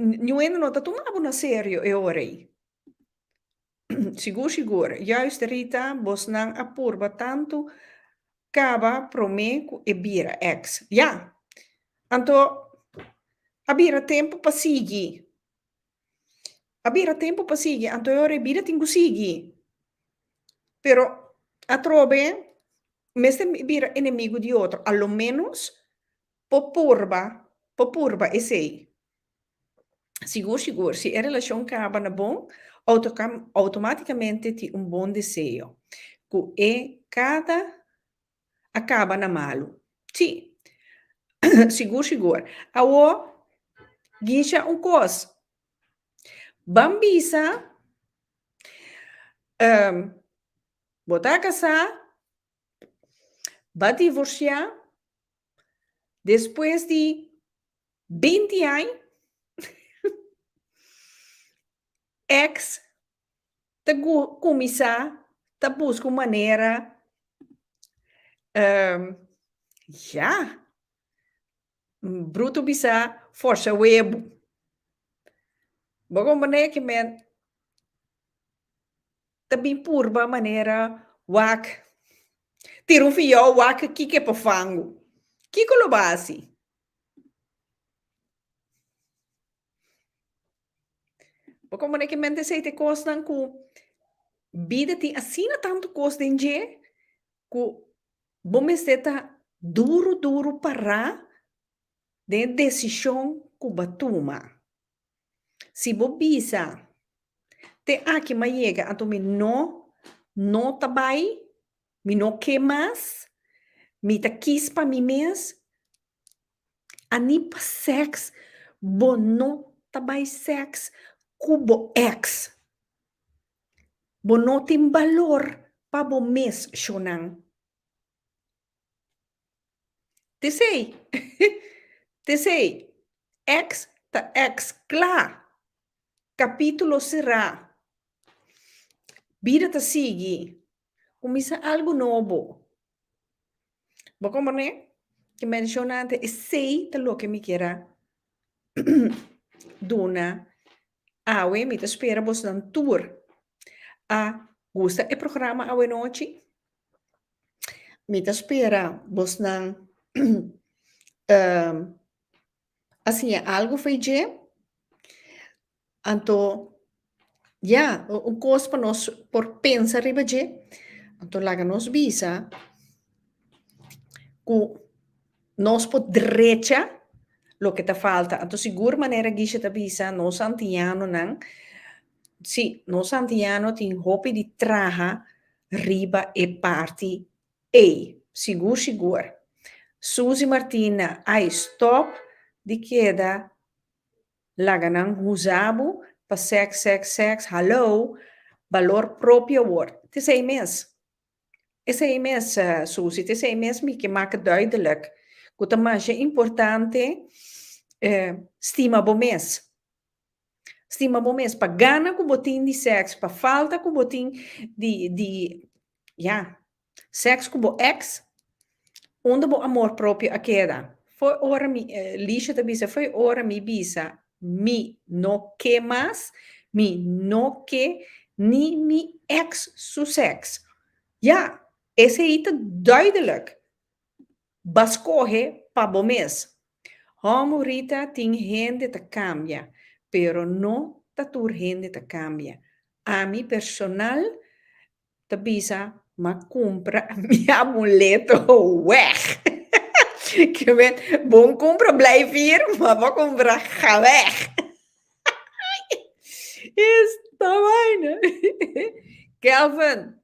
Niun hende no ta tuma bo na serio e ora ei. Sigur sigur. Juist Rita, bosnan a purba tantu kaba prome ku e bira ex. Ya. Anto a bira tempu pa sigui. A bira tempu pa sigui, anto e ora e bida tin ku sigui. Pero atrobe mester bira enemigu di otro, a lo menos por purba, por purba esei. Sigur sigur, si e relashon kaba na bon, automaticamente tin un bon deseo ku e kada. a kaba na malu. Sí, sigur sigur. Awor, Gisha un kos, ban bisa, bo ta kasá, ba divorsiá, despues di binti aña, ex ta kuminsá ta buska un manera, ya, bruto bisa forsa webu. Bo komprendé ke men ta bin purba manera wak tira un fiou wak kiko e por fangu. Kiko lo bo hasi? Bo komprendé ke men ta esei ta e kosnan ku bida tin asina tantu kos den dje ku bo mester ta duru duru pará den e desishon ku bo a tuma. Si bo bisa te aki mi a yega anto mi no no ta bai, mi no ke mas, mi ta kis pa mi mes, A ni pa sèks, bo no ta bai sèks ku bo èks. Bo no tin balor pa bo mes shonnan. T'esei, t'esei, èks ta èks, kla, kapítulo será. Bida ta sigui, kuminsá algu nobo. Bo komprendé? Ke menshoná antes, esei ta loke mi kier a duna awe. Mi ta spera bosnan tur a gusta e programa awenochi. Mi ta spera bosnan a siña algu for dje. Anto, ya, un kos pa nos por pensa riba dje, anto laga nos bisa ku nos por drecha loke ta falta. Anto sigur manera Gisha ta bisa, nos antianonan, si, nos antiano tin hopi di traha riba e parti ei, sigur sigur. Suzy Martina, ai, stop di keda Laga nan huza bo pa seks seks seks hallo balor propio awor. T'esei mes. Esei mes Susie, t'esei mes mi ke maka duidelijk ku ta masha importante stima bo mes. Stima bo mes pa gana ku bo tin di seks, pa falta ku bo tin di di ya Seks ku bo ex? Unda bo amor propio a keda? Fo'i ora mi, Lisha ta bisa, fo'i ora mi bisa mi no ke mas, mi no ke ni mi ex su seks. Ya, esei ta duidelijk. Ba skohe pa bo mes. Hòmber Rita tin hende ta kambia, pero no ta tur hende ta kambia. Ami personal ta bisa m'a kumpra mi amuleto weg. Ke men, bon kumpra blijf hier, ma bo kumpra ga weg. Esta vaina. Kelvin,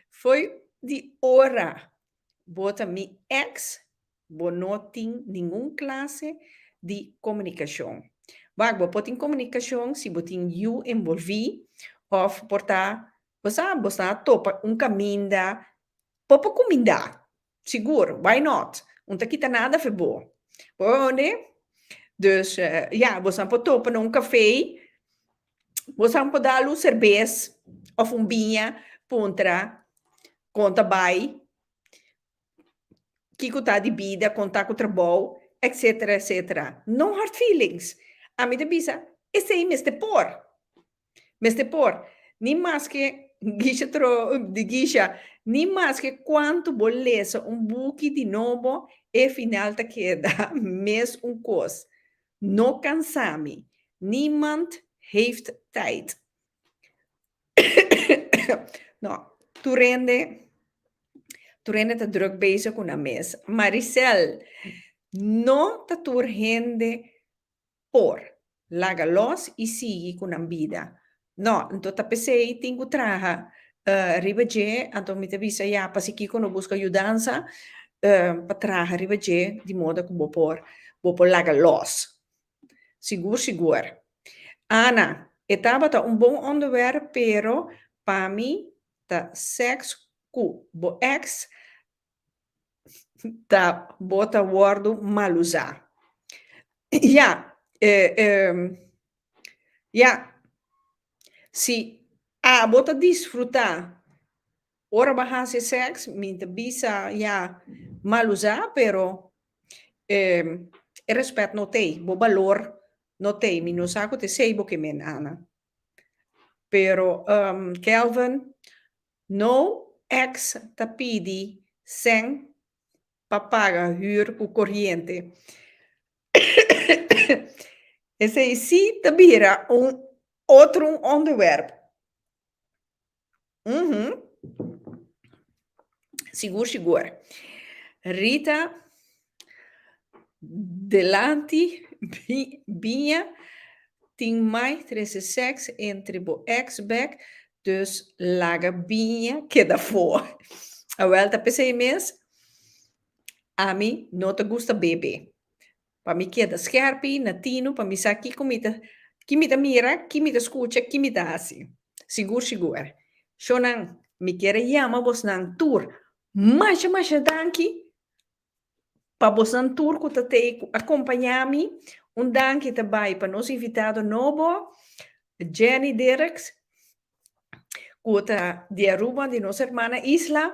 fo'i di ora bo ta mi ex, bo no tin ningun klase di komunikashon. Wak, bo por tin komunikashon si bo tin yu envolví òf por ta Bo sa, bo sa topa un kaminda, por por kumindá, sigur, why not? Un ta kita nada fe bo. Bo hoor? Dus, ya, bo sa por topa na un kafé, bo sa por dal un serbes òf un biña, puntra kon ta bai, kiko ta di bida, kon ta ku trabou, etcetera, etcetera. No hard feelings. Ami ta bisa, esei mester por. Mester por. Ni maske Gisha tro di Gisha, ni maske kuantu bo lesa un buki di nobo, e final ta keda mes un kos. No kansa mi. Niemand heeft tijd. No, tur hende, tur hende ta druk bezig ku nan mes. Maricel, no ta tur hende por laga los i sigui ku nan bida. No, anto ta p'esei tin ku traha riba dje, anto mi ta bisa ya, pasikiko no buska yudansa? pa traha riba dje di moda ku bo por bo por laga lòs. Sigur sigur. Ana, e tabata un bon onderwerp pero pa mi ta sèks ku bo èks ta bo ta wòrdu malusá. Ya, ya, si abo ta disfrutá ora bo a hasi sèks, mi ta bisa ya malusá pero e rèspèt no t'ei, bo balor no t'ei. Mi no sa ku ta esei bo ke men, Ana. Pero Kelvin, No ex ta pidi sèn pa paga hür ku koriente. Esei sí ta bira un otro un onderwerp. Uhum. Sigur sigur. Rita delanti biña tin mai trese sèks entre bo ex bèk Dus laga biña keda for. Awel ta p'esei mes ami no ta gusta bebe. Pa mi keda skerpi, na tinu, pa mi sa kiko mi ta, ki mi ta mira, ki mi ta skucha, ki mi ta hasi. Sigur sigur. Shownan, mi kier a yama bosnan tur masha masha danki Pa bosnan tur ku ta tei ku a kompañá mi, un danki ta bai pa nos invitado nobo, Jenny Dirks, ku ta di Aruba, di nos hermana isla.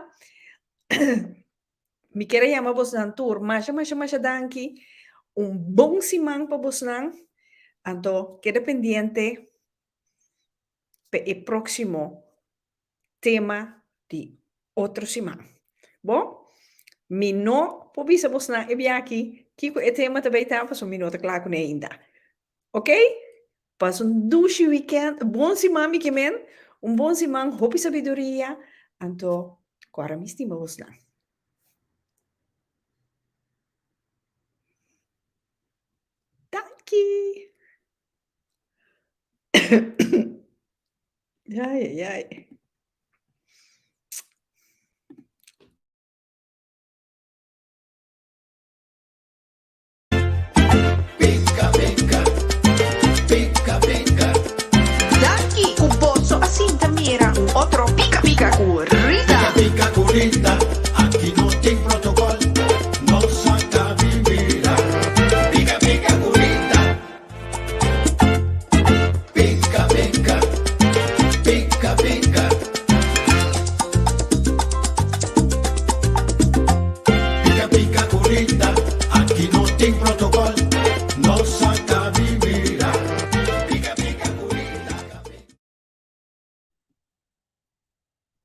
Mi kier a yama bosnan tur masha masha masha danki. Un bon siman pa bosnan. Anto keda pendiente pa e próksimo tema di otro siman. Bo, mi no por bisa bosnan e biaha aki kiko e tema ta bay ta pasobra mi no ta kla kuné ainda. Ok? Pasa un dushi weekend, bon siman mi ke men, un bon siman, hopi sabiduria, anto ku ora mi stima bosnan. Danki! Ai, ai, ai. Pica, pica, pica, pica.